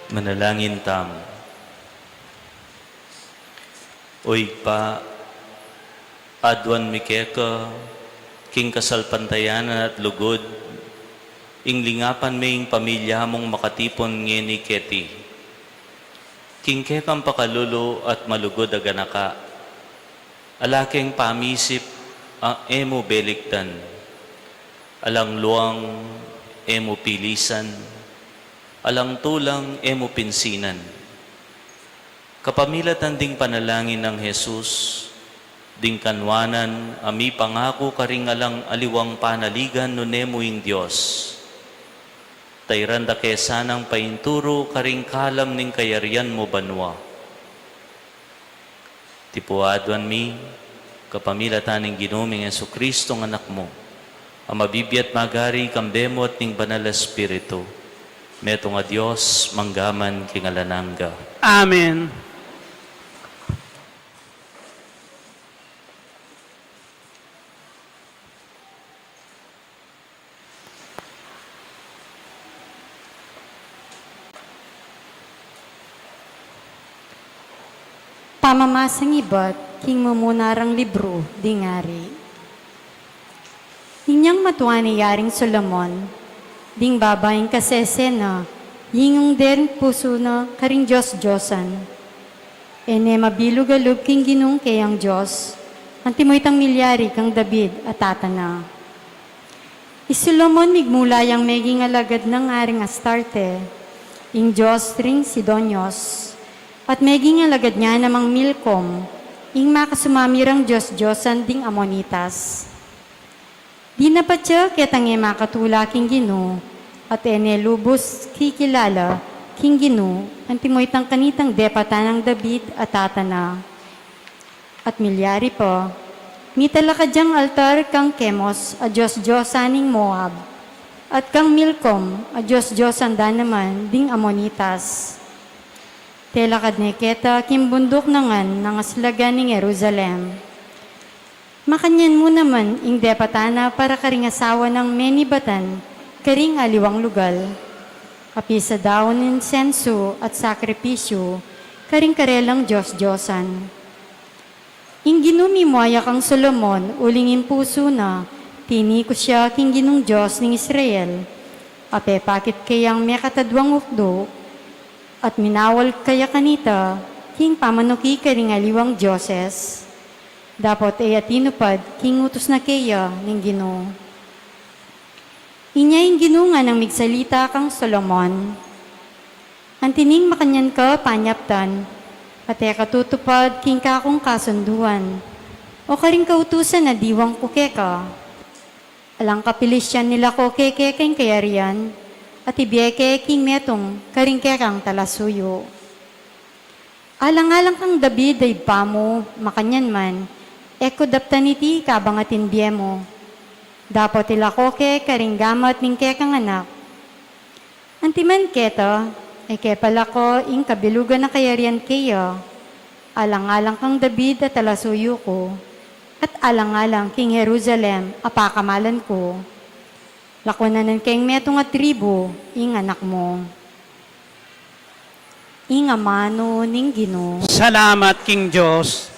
Manalangin tamu. O Ibpa, aduan mi keka king kasalpantayanan at lugud, ing lingapan me ing pamilya mung makatipun ngeni keti. King kekang pakalulu at malugud a ganaka, ala keng pamisip a e mu belikdan, alang luang e mu pilisan, alang tulang e mu pinsinan. Kapamilatan ding panalangin nang Jesus, ding kanwanan a mipangaku karing alang aliwang panaligan nune mu ing Dios. Tairan da ke sanang painturu karing kalam ning kayarian mu banua. Tipu aduan mi, kapamilatan ning Ginu ming Jesucristo nga Anak mu, a mabibie at magari kambe mu at ning Banal a Espiritu, metung a Dios, mangga man king alang angga. Amen. Pamamasang ibat king mumunarang libru ding Ari. Inyang matua ne i Aring Solomon, ding babaing kasese na, yingung de ring pusu na karing dios-diosan. E ne mabilug a lub king Ginung keyang Dios, antimo itang milyari kang David a tata na. I Solomon migmula yang meging alagad nang Aring Astarte, ing dios ring Sidonios, at meging alagad ya namang Milcom, ing makasumami rang dios-diosan ding Amonitas. Dinapat ya ketang e makatula king Ginu, at e ne lubus kikilala king Ginu, antimo itang kanitang depatan nang David a tata na. At milyari pa, mitalakad yang altar kang Kemos a dios-diosan ning Moab, at kang Milcom a dios-diosan da naman ding Amonitas. Telakad ne keta king bunduk na ngan nang aslagan ning Jerusalem. Makanyan mu naman ing depatan na para karing asawa nang menibatan karing aliwang lugal, apisadaun insensu at sakripisyu karing karelang dios-diosan. Ing Ginu mimua ya kang Solomon uling ing pusu na tinikus ya king Ginung Dios ning Israel, a pepakit keyang mekatadwang ukdu, at minawal kaya kanita king pamanuki karing aliwang dioses. Dapot e ya tinupad king utus na keya ning Ginu. Inya ing Ginu nganang migsalita kang Solomon, antining makanyan ka panyaptan, at e ka tutupad king kakung kasunduan, o karing kautusan a diwang ku keka. Alang kapilisan nila ko keke king kayarian, at ibie ke king metung karing kekang talasuyu. Alang-alang kang David a ibpa mu, makanyan man, e ku daptan iti kabangat ing bie mu. Dapot ilako ke karing gamat ning kekang anak. Antiman keta, e ke palako ing kabilugan a kayarian keya, alang-alang kang David a talasuyu ku, at alang-alang king Jerusalem a pakamalan ku. Lakuanan ke ing metung a tribu ing anak mu. Ing amanu ning Ginu. Salamat king Dios.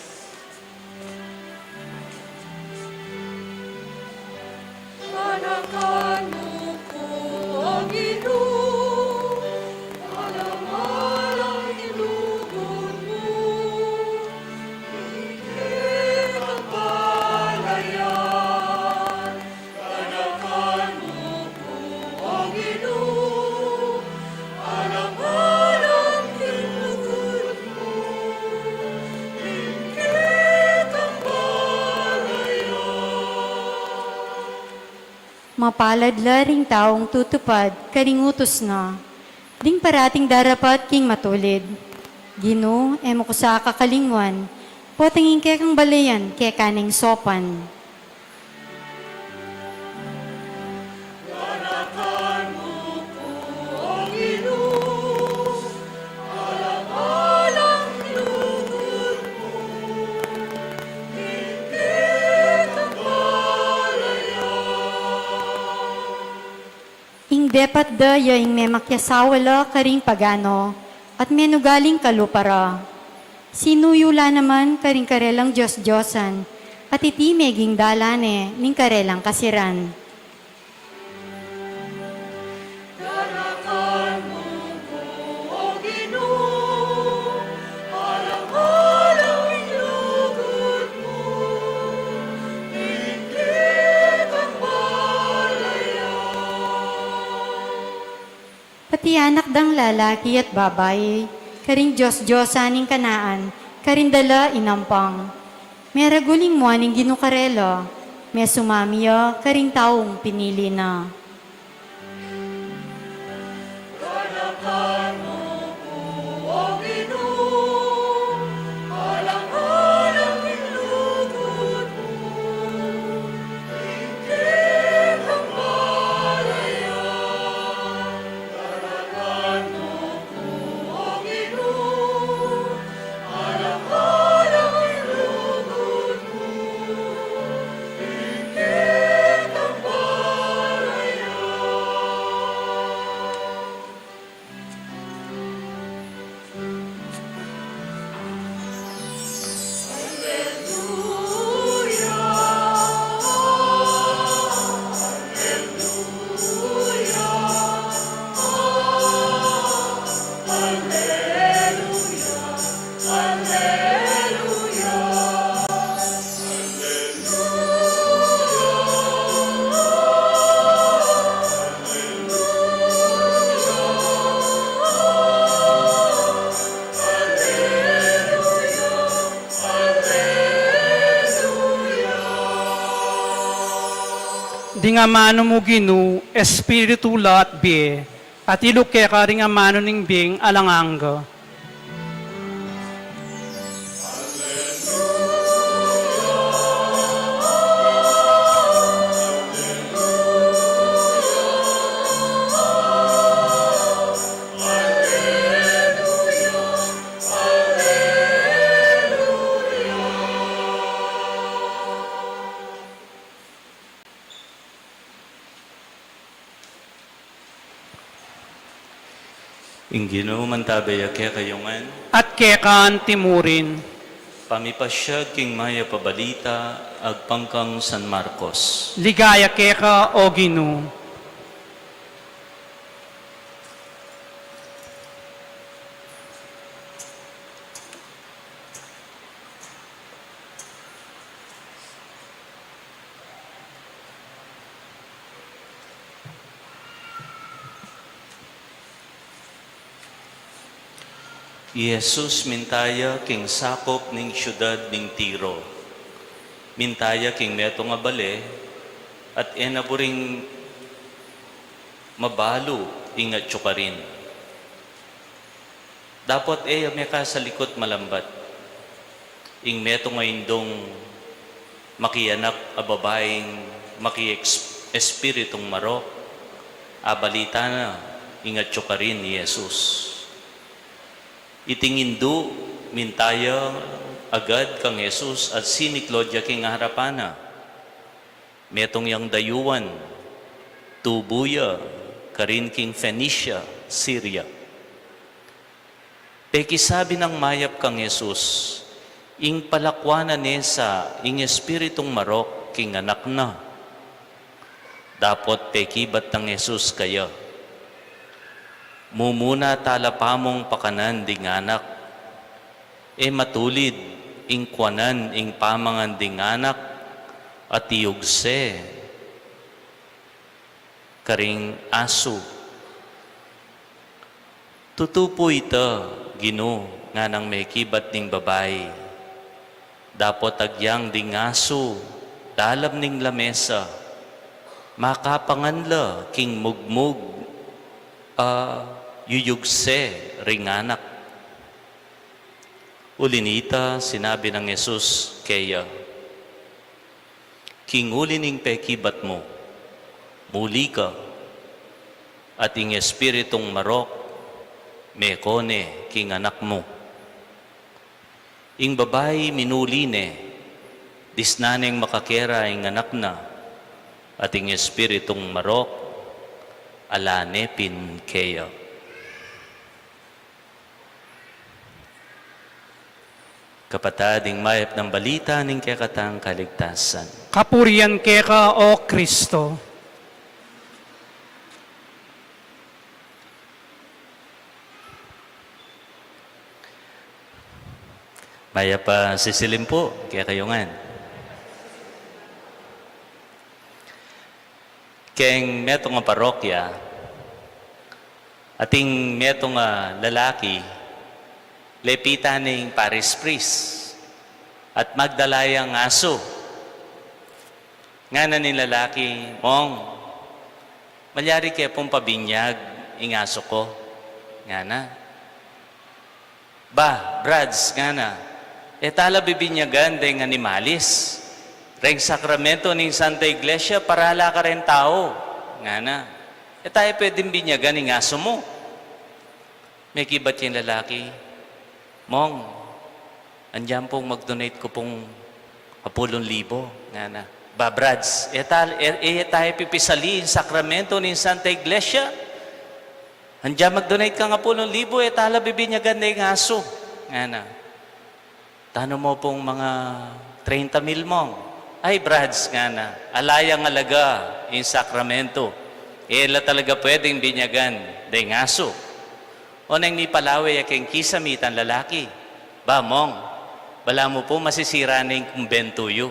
Mapalad la ring taung tutupad karing utus na, ding parating darapat king matulid. Ginu, e mu ku sa kakalingwan, potang ing kekang balayan keka neng sopan. Ing depat da ya ing memakiasawa la karing pagano, at menugaling kalupa ra. Sinuyu la naman karing karelang dios-diosan, at iti meging dalan ne ning karelang kasiran. Pati anak dang lalaki at babai, Karing dios-diosan ning kanaan, karin da la inampang. Meragul ing mua ning Ginu karela, mesumami ya karing taung pinili na. Ding amanu mu Ginu, espiritu la at bie, at iluk keka ring amanu ning bieng alang angga. Ing Ginu mantabe ya kekayu ngan. At keka anti mu rin. Pamipasyag king mayap a balita agpang kang San Marcos. Ligaya keka, O Ginu. I Jesus minta ya king sakup ning siudad ning Tiro. Minta ya king metung a bale, at e na buring mabalu ing atyu karin. Dapot e ya mekasalikut malambat. Ing metung a indung makianak a babaing maki-ex-, espiritung marok, abalita na ing atyu karin i Jesus. Iting indu, minta ya agad kang Jesus at siniklaud ya king arapan na. Metung yang dayuan, tubu ya karin king Phoenicia, Syria. Pekisabi nang mayap kang Jesus, ing palakwan na ne sa ing espiritung marok king anak na. Dapot pekibat nang Jesus kaya, mumuna tala pamung pakanan ding anak. E matulid ing kuanan ing pamangan ding anak at iyugse karing asu. Tutu pu ita, Ginu, nganang mekibat ding babai. Dapot agyang ding asu dalam ning lamesa, makapangan la king mugmug a yuyugse ring anak. Uli nita, sinabi nang Jesus keya, king uli ning pekibat mu, muli ka, at ing espiritung marok meko ne king anak mu. Ing babai minuli ne, disnan neng makakera ing anak na, at ing espiritung marok ala ne pin keya. Kapatad, ing mayap nang balita ning kekatang kaligtasan. Kapurian keka, O Kristo. Mayap a sisilim pu kekayu ngan. Keng metung a parokya, ating metung a lalaki, Lepitan ne ing parish priest at magdala yang asu. Ngana ning lalaki, "Mong, malyari ke pung pabinyag ing asu ku?" ngana. "Ba, Brads," ngana, "e ta la bibinyagan deng animalis. Reng sakramento ning Santa Iglesia, para la kareng tau," ngana. "E ta ya pwedeng binyagan ing asu mu." Mekibat ya ing lalaki, "Mong, andyan pung mag-donate ku pung kapulung libo," ngana. "Ba, Brads, e ta, e, e ta ya pipisali ing sakramento ning Santa Iglesia. Andyan mag-donate kang kapulung libo, e ta la bibinyagan deng asu," ngana. "Tanu mu pung mga treinta mil, Mong?" "Ay, Brads," ngana, "ala yang alaga ing sakramento. E la talaga pwedeng binyagan deng asu." Oneng mipalawe ya keng kisame itang lalaki, "Ba, Mong, balamu pu masisira ne ing kumbentu yu.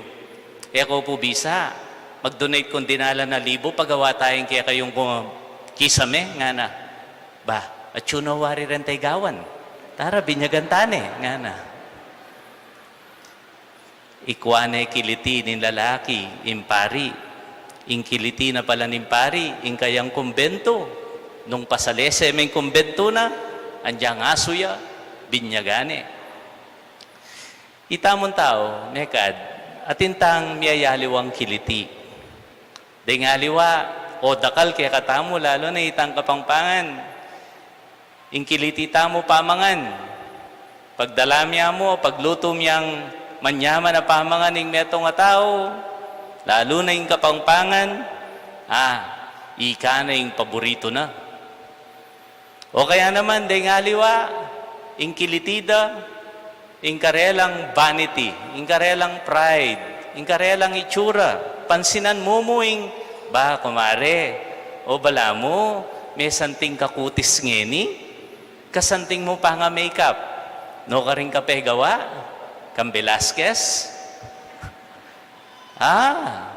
E ko pu bisa, mag-donate kung dinalan a libo pagawa tayang kekayung ku-, kisame," ngana. "Ba, atyu no wari reng taigawan. Tara, binyagan ta ne," ngana. Ikwa ne kiliti ning lalaki ing pari. Ing kiliti na pala ning pari ing kayang kumbentu. Nung pasalese meng kumbentu na, andyang asu ya, binyagan ne. Itamung tau, mekad, atin tang miyayaliwang kiliti. Deng aliwa, o dakal kekatamu, lalu na itang Kapampangan. Ing kiliti tamu pamangan. Pagdala mya mu, paglutu myang manyaman a pamangan ing metung a tau, lalu na ing Kapampangan, ah, ika na ing paboritu na. O kaya naman, deng aliwa, ing kiliti da, ing karelang vanity, ing karelang pride, ing karelang itsura, pansinan mu mu ing, "Ba, kumare, o balamu, mesanting ka kutis ngeni, kasanting mu pa nga makeup, no karing kape gawa, kang Velasquez?" Ah,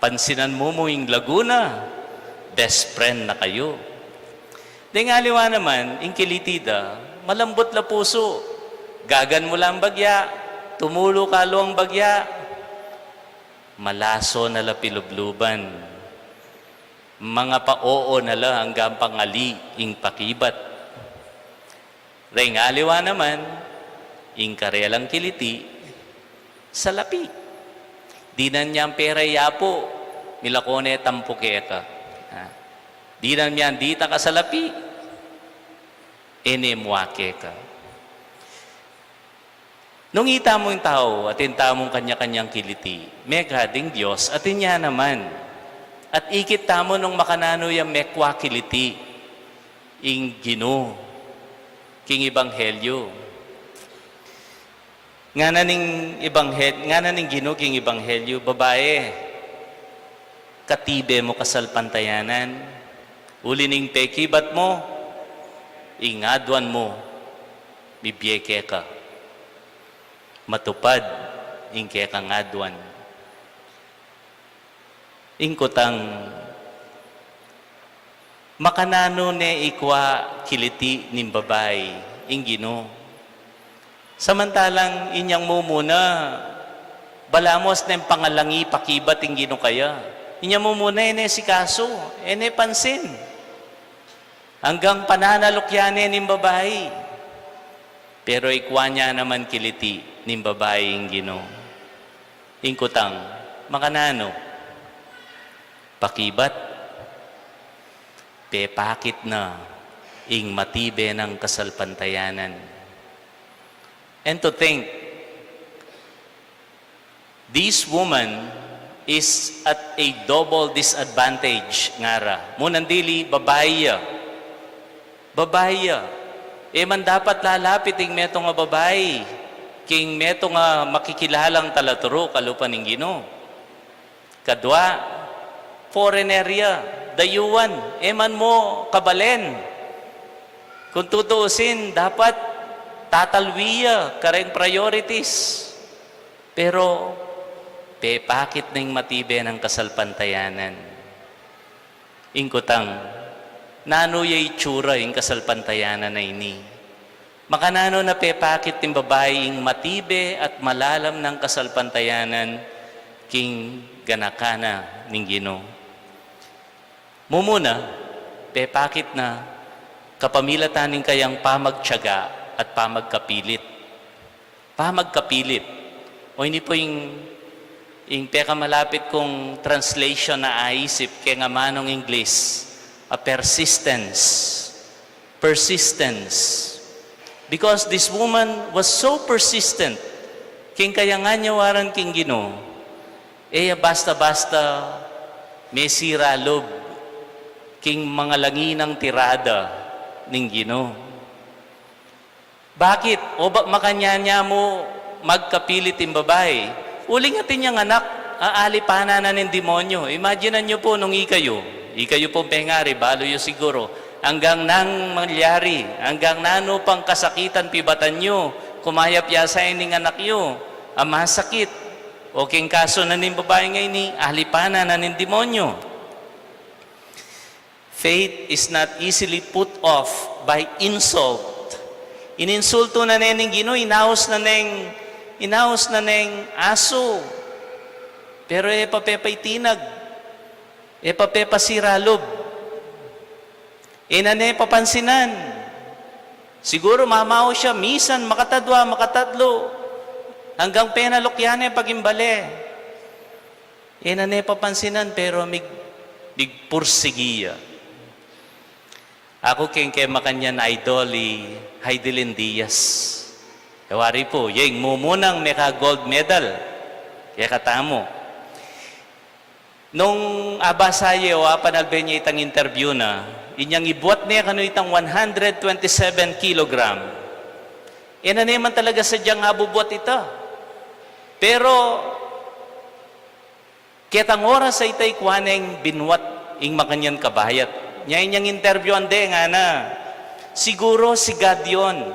pansinan mu mu ing Laguna, best friend na kayu. Deng aliwa naman, ing kiliti da, malambut la pusu, gagan mu lang bagya, tumulu ka luang bagya, malaso na la pilubluban, mangapaoo na la anggang pangali ing pakibat. Deng aliwa naman, ing karelang kiliti, salapi. Dinan myang pera i Apu, milako ne tampu keka. Ah. Dinan myang ditak a salapi, e ne mua keka. Nung itamu ing tau, atin tamung kanya-kanyang kiliti, mekad ing Dios, atin ya naman. At ikit tamu nung makananu yang mekwa kiliti, ing Ginu, king Ebanghelyo. Ngana ning Ebanghel-, ngana ning Ginu king Ebanghelyo, "Babai, katibe mu kasalpantayanan, uli ning pekibat mu, ing aduan mu, mibie keka. Matupad ing kekang aduan." Ing kutang, makananu ne ikwa kiliti ning babai ing Ginu? Samantalang inyang mumuna, balamus neng pangalangi pakibat ing Ginu kaya. Inyang mumuna, e ne sikasu, e ne pansin. Anggang pananaluk ya ne ning babai. Pero ikwa ne naman kiliti ning babai ing Ginu. Ing kutang, makananu? Pakibat, pepakit na ing matibe nang kasalpantayanan. And to think, this woman is at a double disadvantage, ngara. Munang dili, babai ya. Babai ya. E man dapat lalapit ing metung a babai king metung a makikilalang talaturu kalupa ning Ginu. Kadwa, foreigner ya, dayuan, e man mu kabalen. Kung tutuusin, dapat tatalwi ya kareng priorities. Pero pepakit na ing matibe nang kasalpantayanan. Ing kutang, nanu ya itsura ing kasalpantayanan a ini? Makananu na pepakit ning babai ing matibe at malalam nang kasalpantayanan king ganaka na ning Ginu? Mumuna, pepakit na kapamilatan ning kayang pamagtiyaga at pamagkapilit. Pamagkapilit. O ini pu ing, ing pekamalapit kung translation na aisip keng amanung Ingles, a persistence. Persistence. Because this woman was so persistent keng kayang anyawaran king Ginu, e ya basta-basta mesira lub king mangalangi nang tirada ning Ginu. Bakit? O ba makanyan ya mu magkapilit ing babai? Uling atin yang anak, aalipanan na ning demonyo. Imaginan yu pu nung ikayu, ikayu pu pengari, balu yu siguru, anggang nanu malyari, anggang nanu pang kasakitan pibatan yu, kumayap ya sa ining anak yu a masakit. O king kasu na ning babai ngeni, alipanan na ning demonyo. Faith is not easily put off by insult. Ininsultu na ne ning Ginu, inaus na neng, inaus na neng asu. Pero e pa pepaitinag, e pa pepasira lub. E na ne papansinan. Siguru mamaus ya misan, makatadwa, makatatlu, anggang penaluk ya ne pag-imbale. E na ne papansinan, pero mig-, migpursigi ya. Aku keng ke makanyan idol i Hidilyn Diaz. E wari pu, yeng mumunang meka gold medal. Kekatamu. Nung abasa ye o apanalbe ye itang interview na, inyang ibuat ne kanu itang one hundred twenty-seven kilogram. E na ne man talaga sadyang abubuat ita. Pero ketang oras a ita ikua neng binuat ing makanyan kabayat. Nya inyang interviewan de ngana, "Siguro si God yun.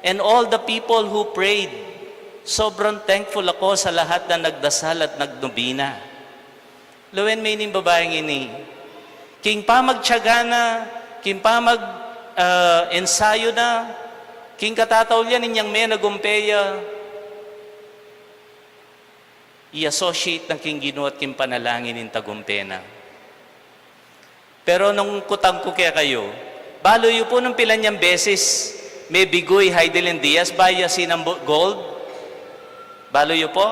And all the people who prayed, sobrang thankful ako sa lahat na nagdasal at nagnobena." Lawen me ning babaing ini. King pamagtiyaga na, king pamag, ah, ensayo na, king katataul ya ninyang menagumpe ya, i-associate na king Ginu at king panalangin ing tagumpe na. Pero nung kutang ku kekayu, balu yu pu nung pilan yang beses mebigu i Hidilyn Diaz bayu ya sinambu gold? Balu yu pu?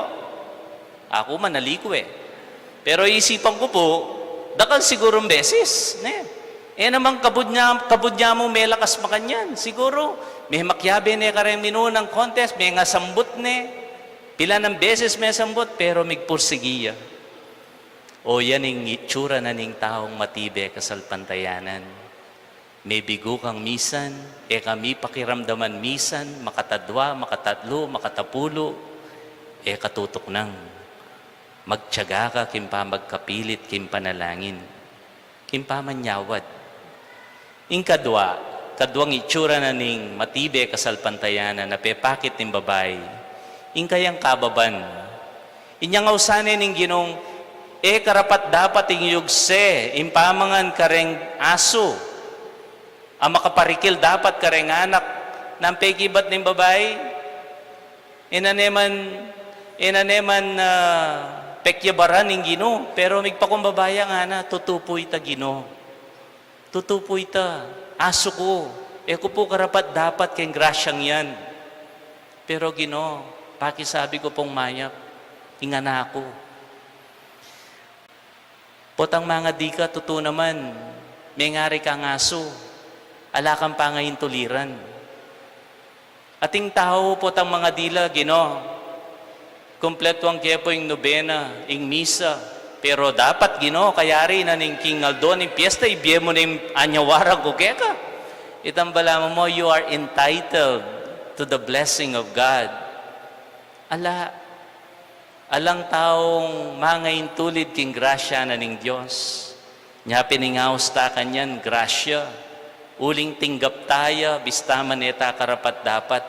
Aku manaliku e. Pero isipan ku pu, dakal sigurung beses, ne? E namang kabud nya, kabud nya mu melakas makanyan. Siguru, memakyabe ne kareng minunang contest, mengasambut ne. Pilan a beses mesambut, pero migpursigi ya. O yan ing itsura na ning taung matibe kasalpantayanan. Mebigu kang misan, e ka mipakiramdaman misan, makatadwa, makatatlu, makatapulu, e ka tutuknang. Magtiyaga ka king pamagkapilit king panalangin, king pamanyawad. Ing kadwa, kadwang itsura na ning matibe kasalpantayanan a pepakit ning babai, ing kayang kababan. Inyang ausan ne ning Ginung, e karapat-dapat ing yugse ing pamangan kareng asu a makaparikil dapat kareng anak. Nang pekibat ning babai, e na ne man, e na ne man, ah, pekyabaran ing Ginu, pero migpakumbaba ya ngana, tutu pu ita, Ginu. Tutu pu ita, asu ku, e ku pu karapat-dapat keng grasyang yan. Pero Ginu, pakisabi ku pung mayap, ing anak ku. Potang mangadi ka, tutu naman, mengari kang asu, ala kang pangaintuliran. Ating tau potang mangadi la, Ginu, kumpletuan ke pu ing nobena, ing misa. Pero dapat, Ginu, kayari na ning king aldo ning piesta, ibie mu na ing anyawaran ku keka. Itang balamu mu, you are entitled to the blessing of God. Ala, alang taung mangaintulid king grasya na ning Dios. Nya pin ing aus ta kanyan grasya, uling tinggap ta ya, bista man e ta karapat-dapat,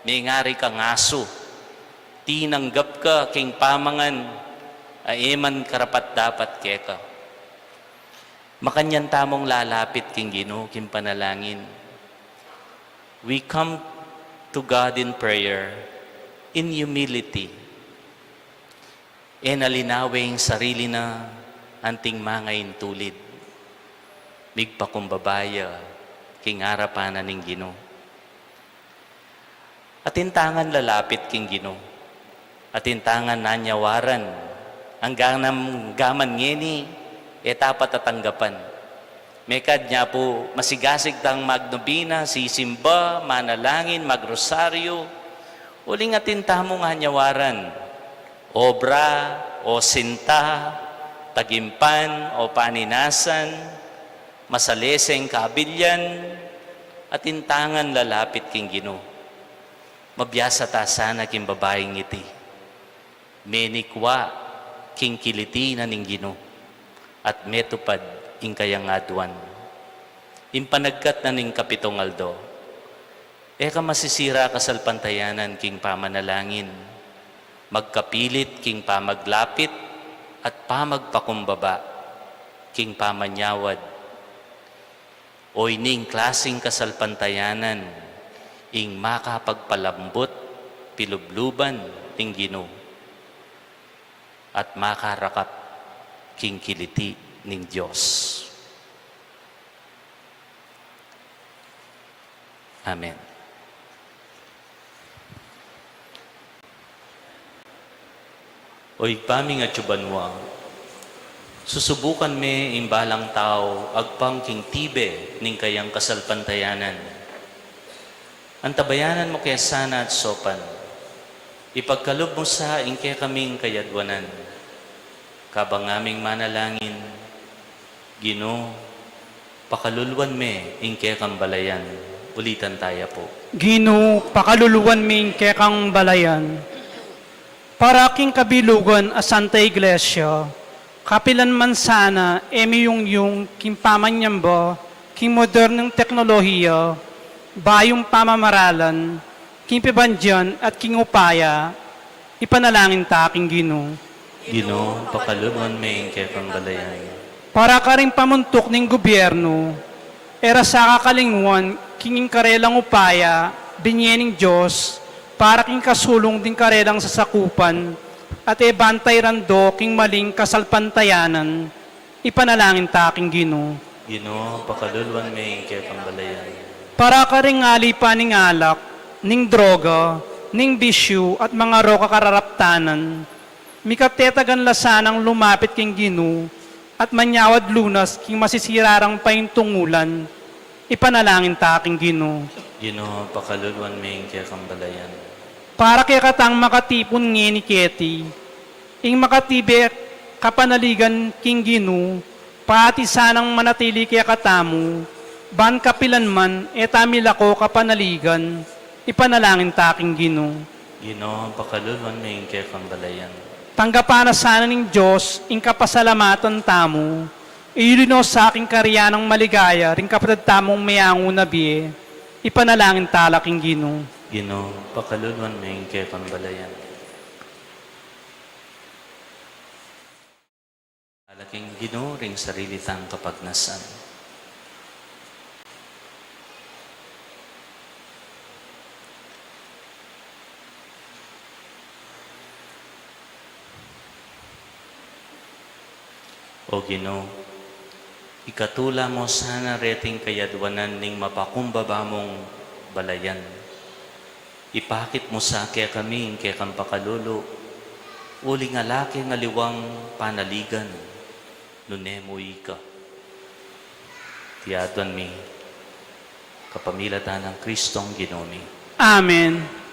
mengari kang asu, tinanggap ka king pamangan a e man karapat-dapat keka. Makanyan tamung lalapit king Ginu, king panalangin. We come to God in prayer, in humility. E na linawe ing sarili na anting mangaintulid. Migpakumbaba ya king arapan na ning Ginu. Atin tangan lalapit king Ginu. Atin tangan nanyawaran. Anggang gaman ngeni, e ta pa tatanggapan. Mekad nya pu, masigasig tang magnobina, sisimba, manalangin, magrosaryo, uling atin tamung anyawaran. Obra, o sinta, tagimpan, o paninasan, masaleseng kabilyan, atin tangan lalapit king Ginu. Mabiasa ta sana king babaing iti. Menikwa king kiliti na ning Ginu, at metupad ing kayang aduan. Ing panagkat na ning kapitong aldo, e ka masisira kasalpantayanan king pamanalangin, magkapilit king pamaglapit at pamagpakumbaba king pamanyawad. O ining klasing kasalpantayanan ing makapagpalambut pilubluban ning Ginu at makarakap king kiliti ning Dios. Amen. O Ibpa ming atsu banua, susubukan me ing balang tau agpang king tibe ning kayang kasalpantayanan. Antabayanan mu ke sana at saupan. Ipagkalub mu sa ing kekaming kayadwanan. Kabang ngaming manalangin, Ginu, pakaluluan me ing kekang balayan. Ulitan taya pu. Ginu, pakaluluan me ing kekang balayan. Para king kabilugan a Santa Iglesia, kapilan man sana e miyungyung king pamanyamba king modernong teknolohiya, bayung pamamaralan, king pibandian at king upaya, ipanalangin ta king Ginu. Ginu, pakaluluan me ing kekang balayan. Para karing pamuntuk ning gubyernu, e ra sa kakalingwan king ing karelang upaya binye ning Dios para king kasulung ding karelang sasakupan, at e bantay rando king maling kasalpantayanan, ipanalangin ta king Ginu. Ginu, pakaluluan me ing kekang balayan. Para karing alipan ning alak, ning droga, ning bisyu, at mangarok a kararaptanan, mikatetagan la sanang lumapit king Ginu, at manyawad lunas king masisira rang paintungulan, ipanalangin ta king Ginu. Ginu, pakaluluan me ing kekang balayan. Para kekatang makatipun ngeni keti, ing makatibe kapanaligan king Ginu, pati sanang manatili kekatamu, ban kapilan man e ta milako kapanaligan, ipanalangin ta king Ginu. Ginu, pakaluluan me ing kekang balayan. Tanggapan na sana ning Dios ing kapasalamatan tamu, iyuli no sa king karian nang maligaya ring kapatad tamung meangu na bie, ipanalangin ta la king Ginu. Ginu, pakaluluan me ing kekang balayan. Ala king Ginu ring sarili tang kapagnasan. O Ginu, ikatula mu sana reting kayadwanan ning mapakumbaba mung balayan. Ipakit mu sa kekami ing kekang pakalulu, uling ala keng aliwang panaligan, nune mu ika. Iti aduan mi kapamilatan nang Kristong Ginu mi. Amen.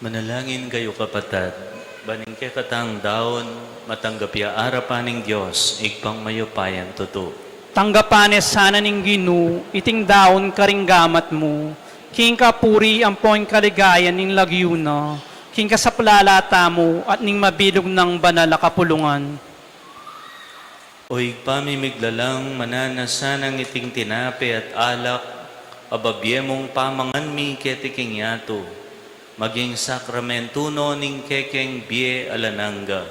Manalangin kayu, kapatad, ban ing kekatang daun matanggap ya arapan ning Dios, Ibpang mayupayang tutu. Tanggapan ne sana ning Ginu iting daun karing gamat mu, king kapurian ampon kaligayan ning lagyu na, king kasaplalan tamu at ning mabilug nang banal a kapulungan. O Ibpa mi miglalang, mananu na sanang iting tinape at alak a bibie mung pamangan mi keti king yatu maging sakramentu no ning kekeng bie alang angga.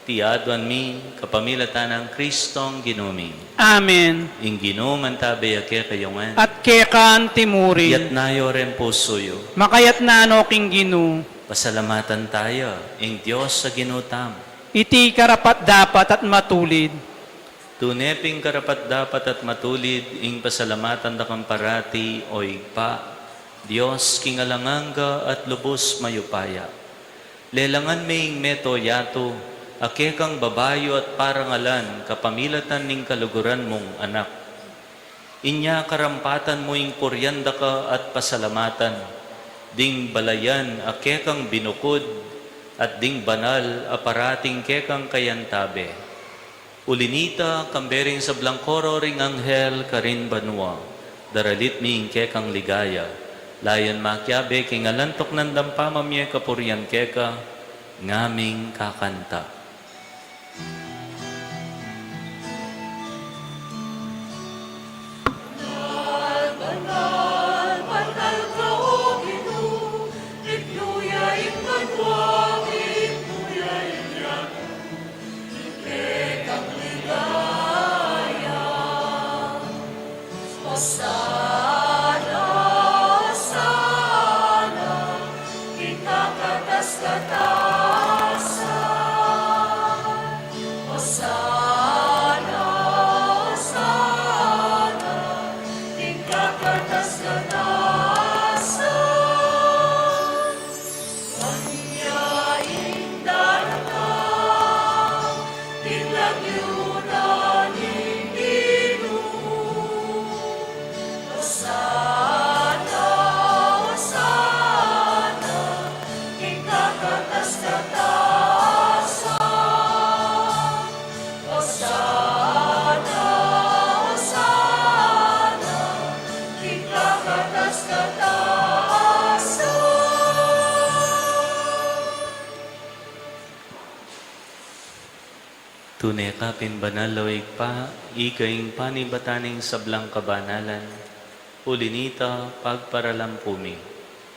Iti aduan mi kapamilatan nang Kristong Ginu mi. Amen. Ing Ginu mantabe ya kekayu ngan. At keka mu rin. Itas yu ring pusu yu. Makatas no king Ginu. Pasalamatan taya ing Dios a Ginu tamu. Iti karapat-dapat at matulid. Tune pin karapat-dapat at matulid ing pasalamatan da kang parati, O Ibpa, Dios king alang angga at lubus mayupaya. Lelangan me ing mabilug a yatu a kekang babayu at parangalan kapamilatan ning kaluguran mung Anak. Inya karampatan mu ing purian da ka at pasalamatan, ding balayan a kekang binukud, at ding banal a parating kekang kayantabe. Uli nita, kambe ring sablang koro ring anghel karin banua, daralit mi ing kekang ligaya, layun makiabe king alang tuknang pamamie kapurian keka, ngaming kakanta. Osana, Osana, king kakatas-katasan. Osana, Osana, king kakatas-katasan. Kanya ing datang, ing lagyu na ning Ginu. Osana, Osana, king kakatas-katasan. Osana, Osana, king kakatas-katasan. Tune ka pin banal, O Ibpa, ika ing panibatan ning sablang kabanalan. Uli nita, pagparalan pu mi,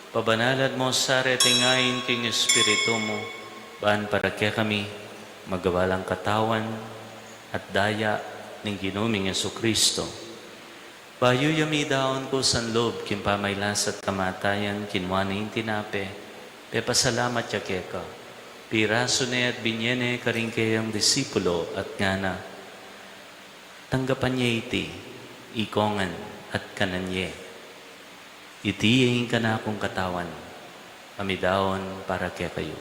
pabanalan mu sa reting ain king Espiritu mu, ban para kekami magawa lang katawan at daya ning Ginu ming Jesucristo. Bayu ya midaun kusa lub king pamagkasakit at kamatayan, kinua ne ing tinape, pepasalamat ya keka, pirasu ne at binie ne karing kayang disipulo at ngana: Tanggapan ye iti, ikongan at kanan ye. Iti ing kanakung katawan, a midaun para kekayu.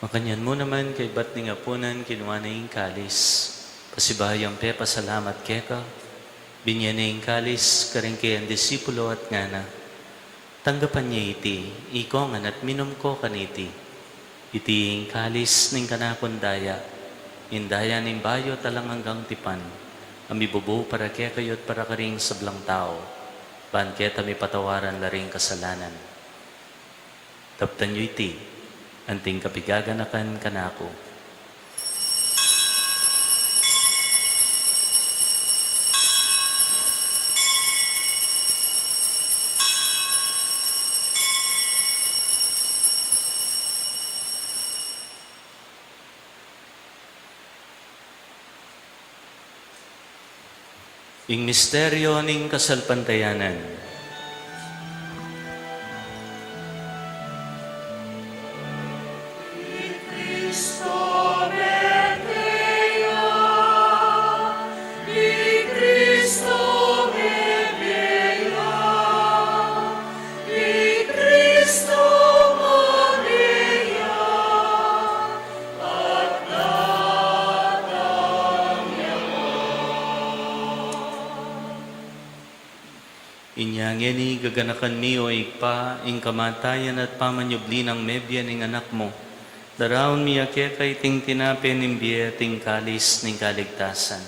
Makanyan mu naman kaybat ning apunan, kinua ne ing kalis, pasibayu yang pepasalamat keka, binie ne ing kalis karing kayang disipulo at ngana: Tanggapan ye iti, ikongan at minum ko kaniti. Iti ing kalis ning kanakung daya, ing daya ning bayu at alang anggang tipan, a mibubu para kekayu at para karing sablang tau, ban keta mipatawaran la ring kasalanan. Daptan yu iti, anting kapigaganakan kanaku. Ing misteryo ning kasalpantayanan. Inya ngeni gaganakan mi, o Ibpa, ing kamatayan at pamanyubli nang mebie ning Anak mu. Daraun mi ya keka iting tinape ning bie at ing kalis ning kaligtasan.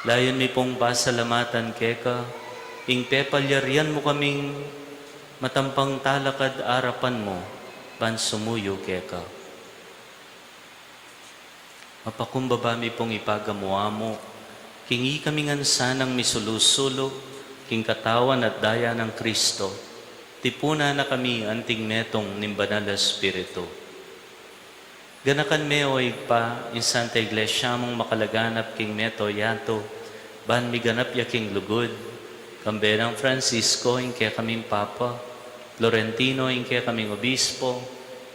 Layun mi pung pasalamatan keka ing pepalyarian mu kaming matampang talakad arapan mu ban sumuyu keka. Mapakumbaba mi pung ipagamu-amu king ikami ngan sanang misulu-sulu king katawan at daya nang Kristo, tipunan na kami anting metung ning Banal a Espiritu. Ganakan me, o Ibpa, ing Santa Iglesia mung makalaganap king mabilug a yatu, ban miganap ya king lugud, kambe nang Francisco, ing kekaming Papa, Florentino, ing kekaming Obispo,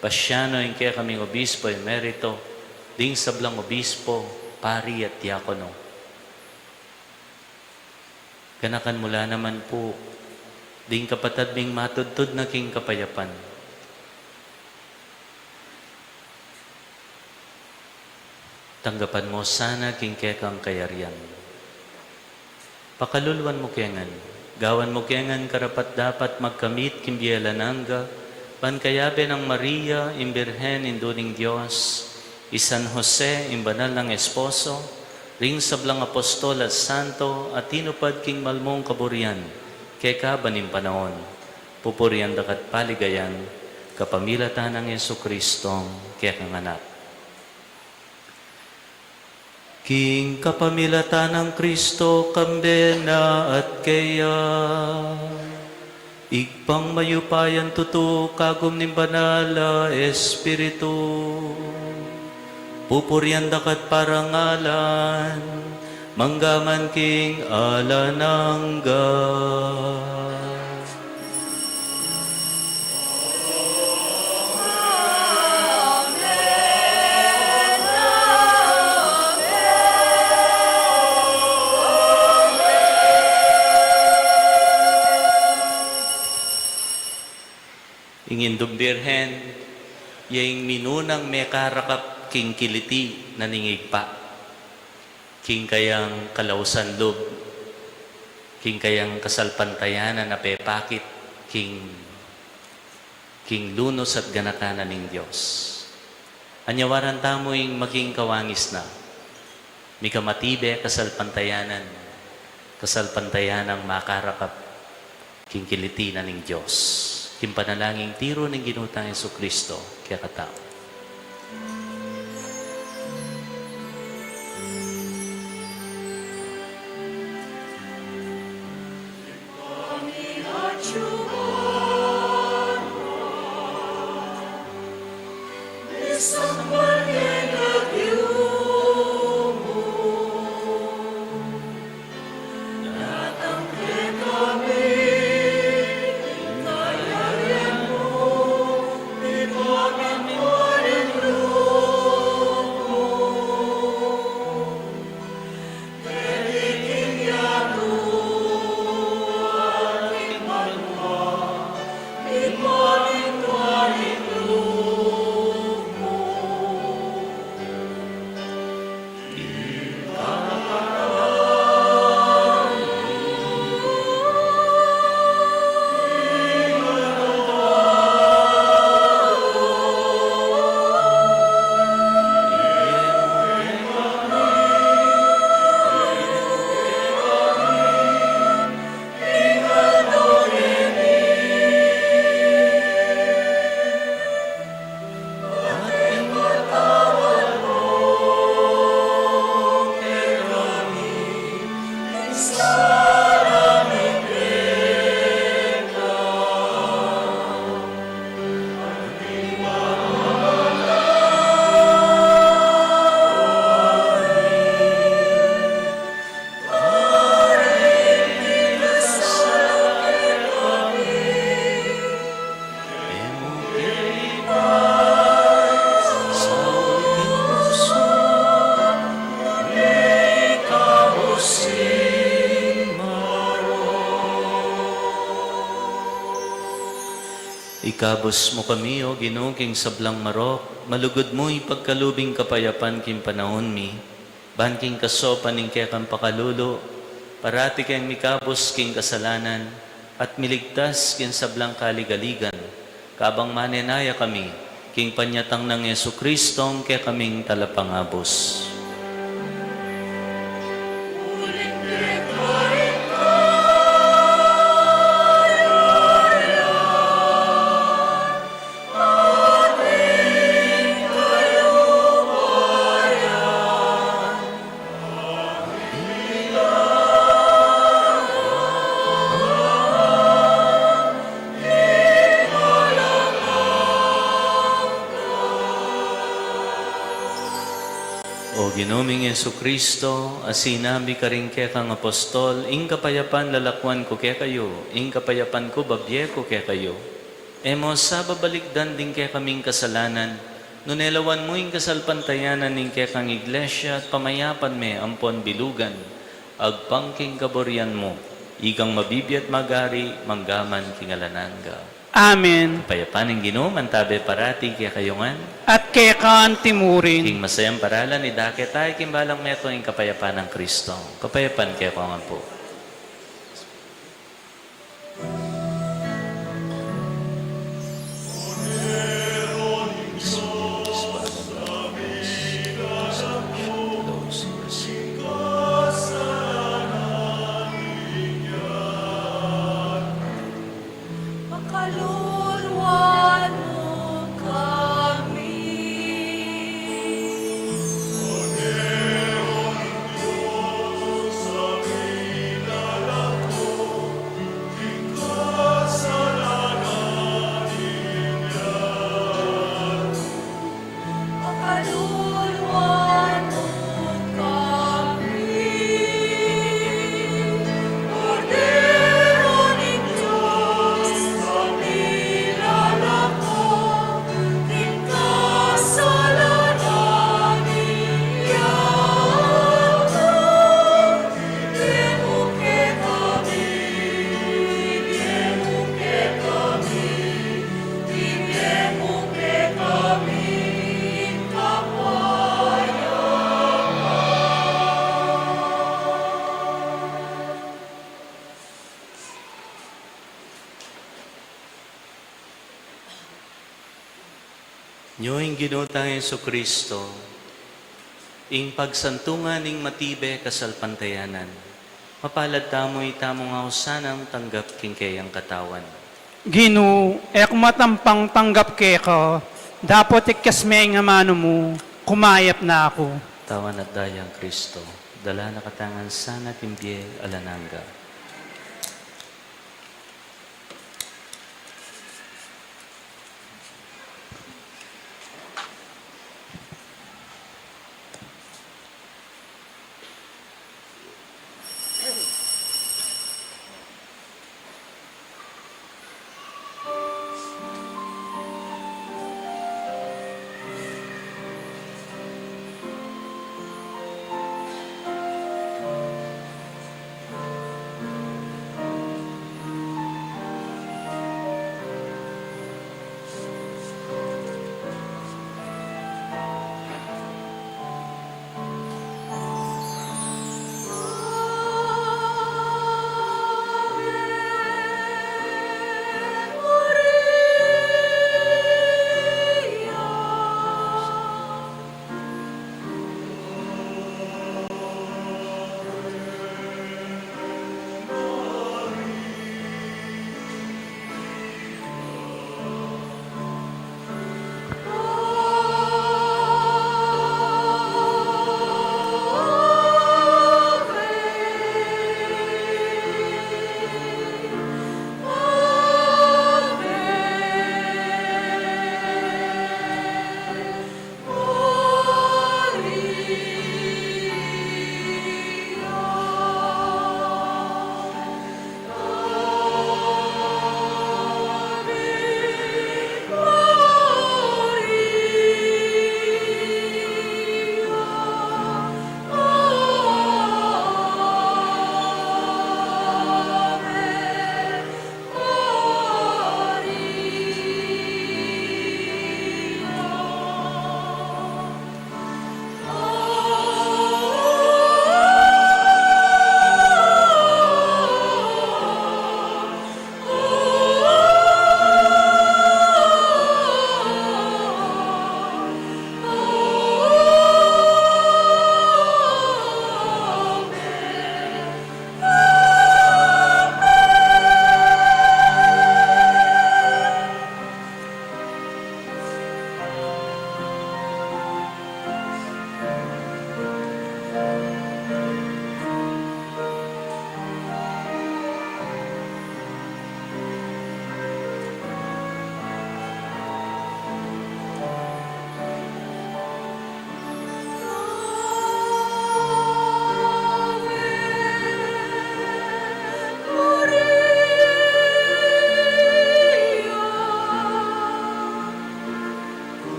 Paciano, ing kekaming Obispo Emerito, ding sablang obispo, pari at diakono. Ganakan mu la naman pu ding kapatad ming matudtud na king kapayapan. Tanggapan mu sana king kekang kayarian. Pakaluluan mu ke ngan, gawan mu ke ngan karapat-dapat magkamit king bie alang angga, ban kayabe nang Maria, ing Birhen, Indu ning Dios, i San Jose, ing banal nang esposo, ring sablang apostol at santo a tinupad king mal mung kaburian, keka ban ing panaun. Pupurian da ka at paligayan, kapamilatan nang Jesucristo, kekang Anak. King kapamilatan nang Kristo, kambe na at keya, Ibpang mayupayang tutu, kagum ning Banal a Espiritu, pupurian da ka at parangalan, mangga man king alang angga. Ing Indung Birhen, ya ing minunang mekarakap king kiliti na ning Ibpa, king kayang kalausan lub, king kayang kasalpantayanan a pepakit king, king lunus at ganaka na ning Dios. Anyawaran tamu ing maging kawangis na, mikamatibe kasalpantayanan, kasalpantayanang makarakap king kiliti na ning Dios. King panalangin tiru ning Ginu tang Jesucristo, kekatamu. Ikabus mu kami, O Ginu, king sablang marok, malugud mu ipagkalub ing kapayapan king panaun mi, ban king kasaupan ning kekang pakalulu, parati keng mikabus king kasalanan, at miligtas king sablang kaligaligan, kabang manenaya kami king panyatang nang Jesucristo, ing kekaming Talapangabus. O Ginu ming Jesucristo, a sinabi karing kekang apostol, ing kapayapan lalakwan ku kekayu, ing kapayapan ku babie ku kekayu. E mu sa babalikdan ding kekaming kasalanan, nune lawan mu ing kasalpantayanan ning kekang Iglesia at pamayapan me ampon bilugan, agpang king kaburian mu, ikang mabibie at magari, mangga man king alang angga. Amen. Kapayapan ning Ginu, mantabe parati kekayu ngan. At keka antimurin. King masayang paralan, idake tamu king balang metung ing kapayapan nang Kristo. Kapayapan kekayu ngan pu. Pakaluluan mu kami. Nyo ing Ginu tang Jesucristo, ing pagsantungan ning matibe kasalpantayanan, mapalad tamu, itamu nga sanang tanggap king keyang katawan. Ginu, e ku matampang tanggap keka, dapot ikes me ing amanu mu, kumayap na ku. Katawan at dayang Kristo, dala na katamu ngan sana king bie alang angga.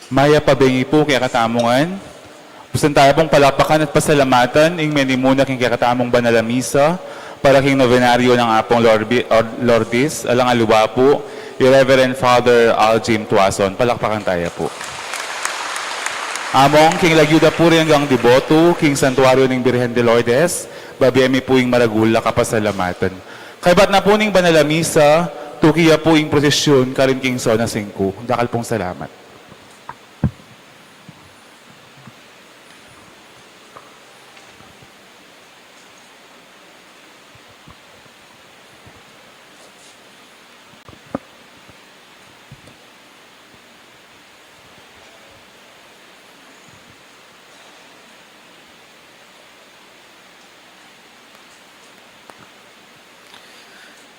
Mayap a bengi pu kekatamu ngan. Bustan taya pung palakpakan at pasalamatan ing menimuna king kekatamung banal a misa para king nobenaryo nang Apung Lorbi-, or Lourdes, alang aliwa pu, i Reverend Father Aljim Tuason. Palakpakan taya pu. Among, king lagyu da pu ring anggang deboto king santuaryo ning Birhen de Lourdes, babie mi pu ing maragul a kapasalamatan. Kaybat na pu ning banal a misa, tuki ya pu ing prosesyun karin king zona singko. Dakal pung salamat.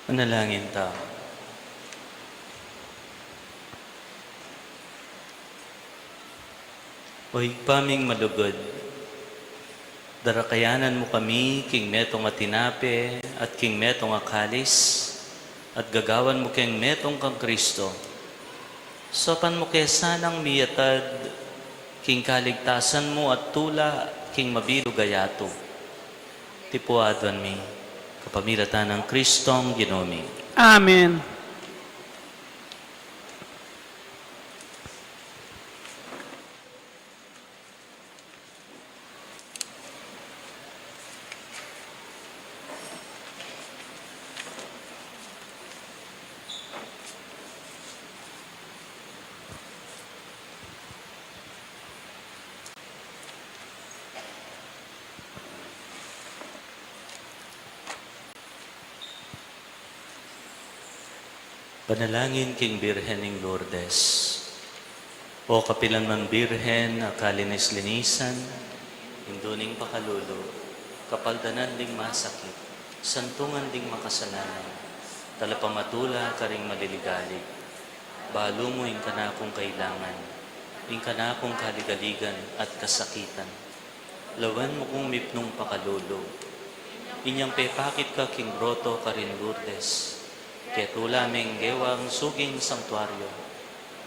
Manalangin tamu. O Ibpa ming malugud, darakayanan mu kami king metung a tinape at king metung a kalis, at gagawan mu keng metung kang Kristo. Saupan mu ke sanang miyatad king kaligtasan mu at tula king mabilug a yatu. Iti pu aduan mi kapamilatan nang Kristong Ginu mi. Amen. Panalangin king Birhen ning Lourdes. O kapilan man Birhen a kalinis-linisan, indu ning pakalulu, kapaldanan ding masakit, santungan ding makasalanan, talapamatula karing maliligalig, balu mu ing kanakung kailangan, ing kanakung kaligaligan at kasakitan. Lawen mu kung mipnung pakalulu. Inyang pepakit ka king groto karin Lourdes, ketula meng gewang suging santuaryo,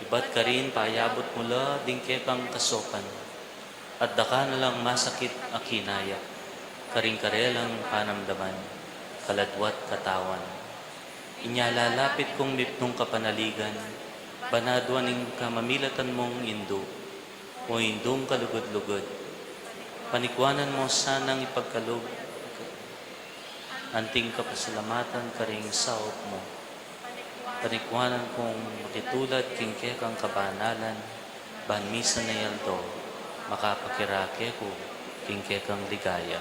ibat karin payabut mu la ding kekang kasaupan, at daka na lang masakit a kinaya karing karelang panamdaman, kaladwa't katawan. Inya lalapit kung mipnung kapanaligan, ban aduan ing kamamilatan mung indu, o indung kalugud-lugud. Panikwanan mu sanang ipagkalub anting kapasalamatan karing saup mu. Panikwanan kung makitulad king kekang kabanalan, ban misan a aldo makapakirake ku king kekang ligaya.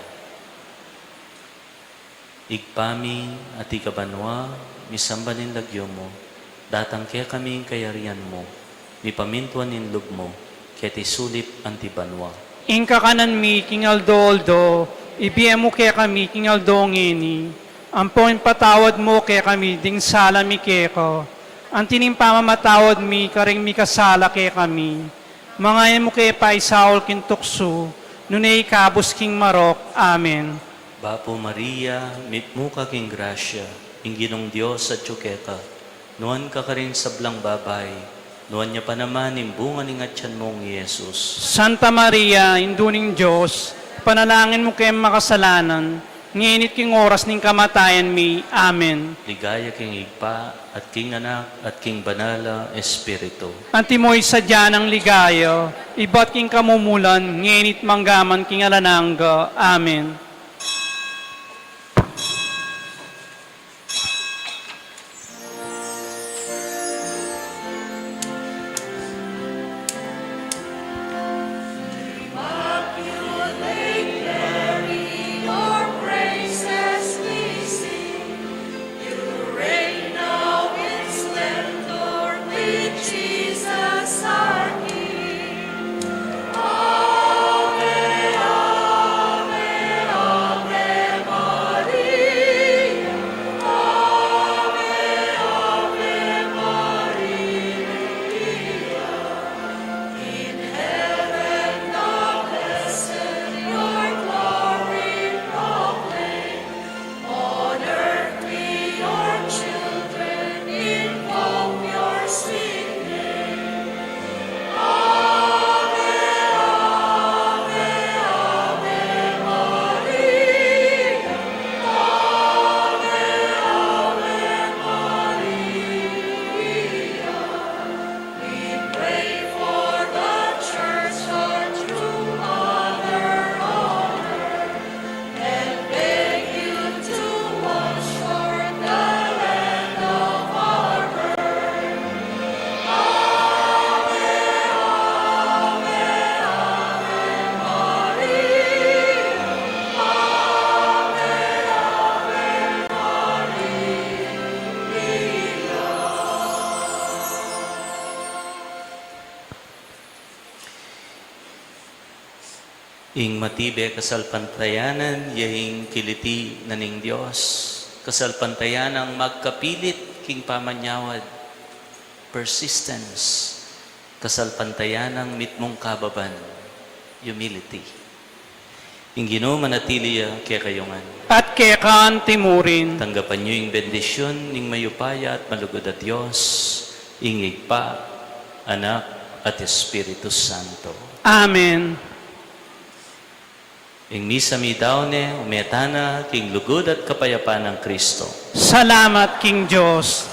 Ibpa mi, atiu ka banua, misamban ing lagyu mu, datang kekami ing kayarian mu, mipamintuan ing lub mu, keti sulip anti banua. Ing kakanan mi king aldo-aldo, ibie mu kekami king aldo ngeni, ampon ipatawad mu kekami ding sala mi keka, anti ning pamamatawad mi karing mikasala kekami. Manga e mu ke paisaul king tuksu, nune ikabus king marok. Amen. Bapu Maria, mitmu ka king grasya, ing Ginung Dios atyu keka, nuan ka karing sablang babai, nuan ya pa naman ing bunga ning atyan mung Jesus. Santa Maria, Indu ning Dios, ipanalangin mu keng makasalanan, ngeni at king oras ning kamatayan mi. Amen. Ligaya king Ibpa, at king Anak, at king Banal a Espiritu. Antimo ing sadya nang ligaya, ibat king kamumulan, ngeni at mangga man king alang angga. Amen. Ing matibe kasalpantayanan, ya ing kiliti na ning Dios. Kasalpantayanang magkapilit king pamanyawad, persistence. Kasalpantayanang mitmung kababan, humility. Ing Ginu manatili ya kekayu ngan. At keka anti murin. Tanggapan yu ing bendisyun ning mayupaya at malugud a Dios, ing Ibpa, Anak, at Espiritu Santo. Amen. Ing misa mi daun ne, ume tana king lugud at kapayapan nang Kristo. Salamat king Dios.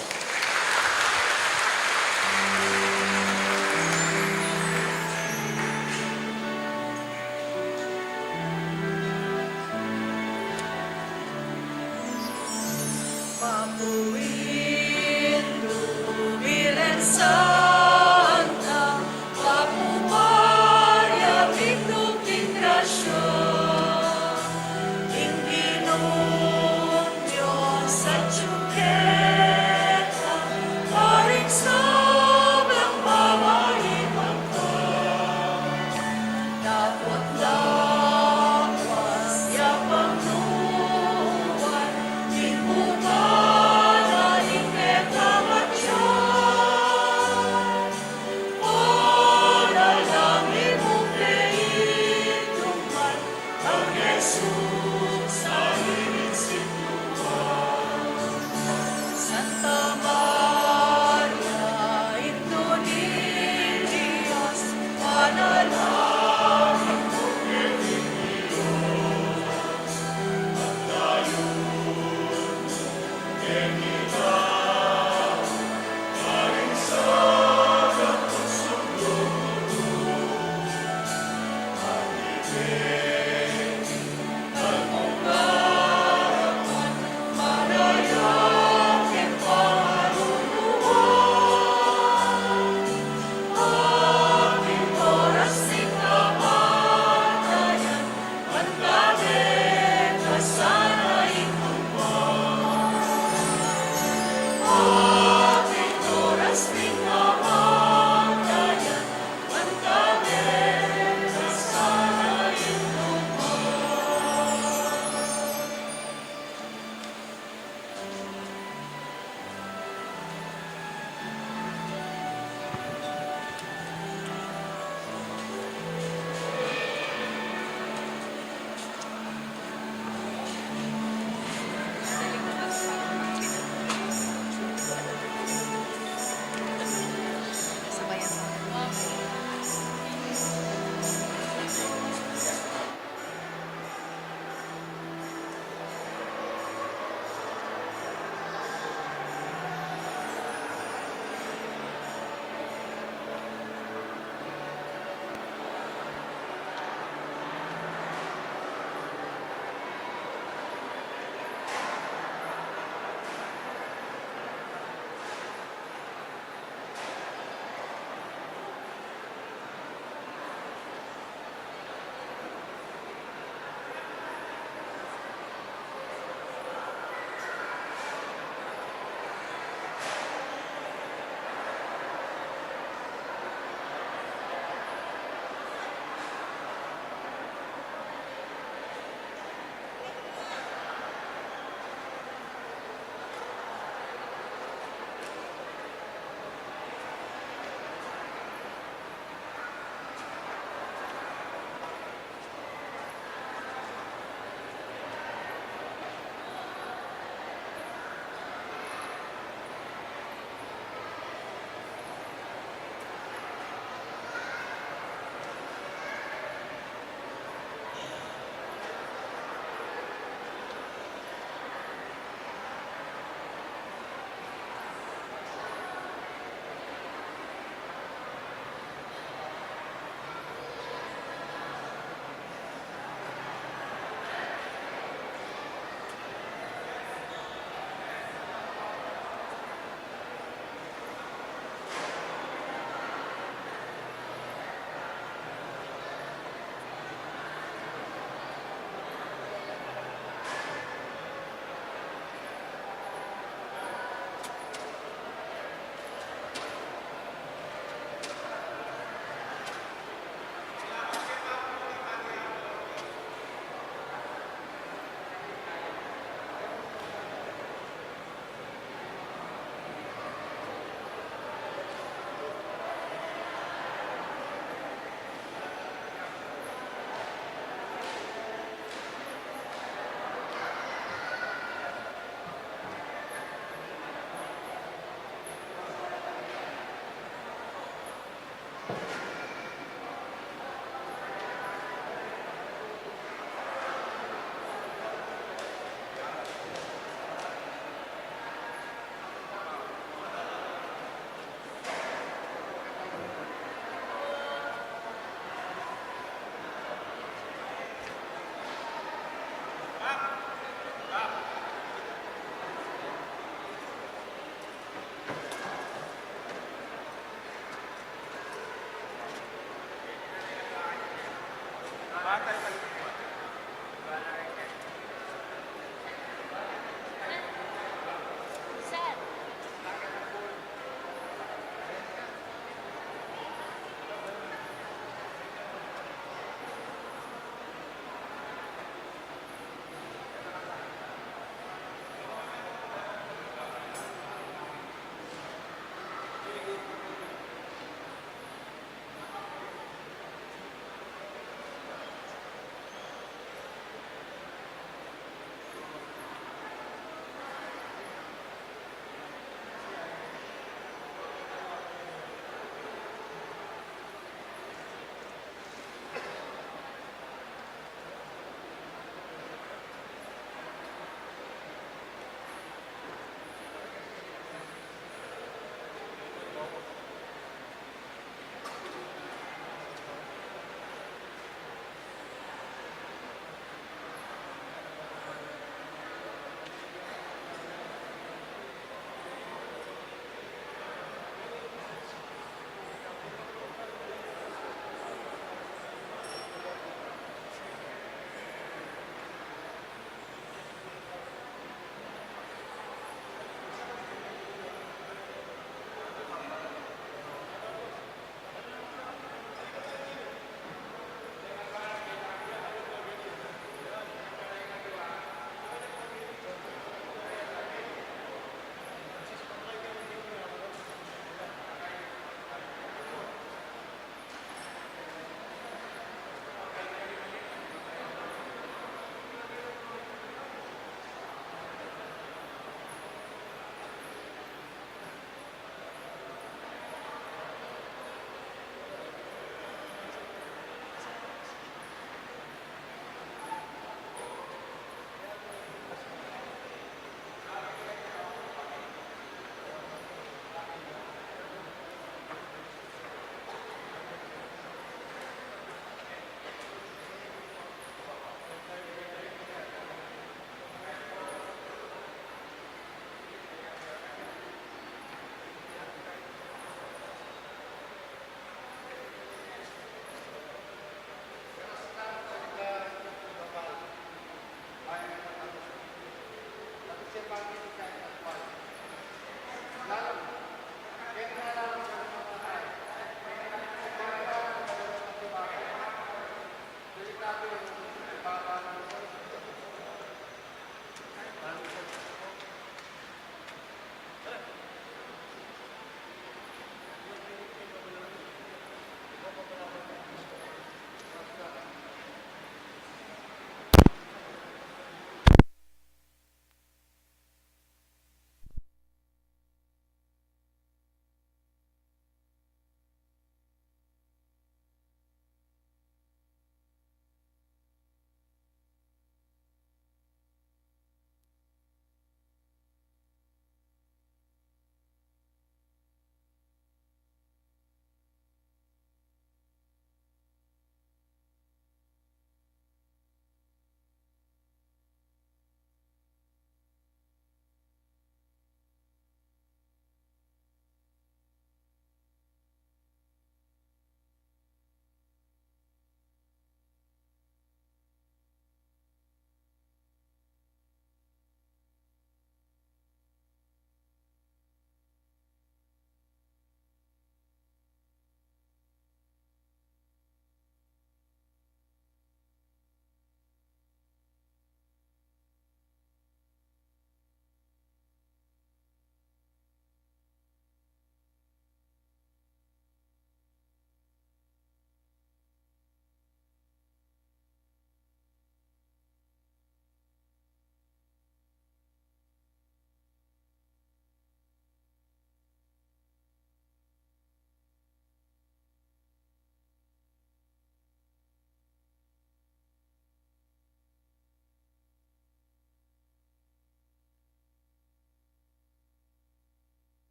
Mapuin tu Birhen Santa, Mapu Maria, mitmu king grasya, ing Ginung Dios atyu keka, karing sablang babai magpa. Dapot lawas ya pang nuan, ing bunga na ning kekang atian. Panalangin mu kami, Ginu, nang Jesus a inisintuan. Santa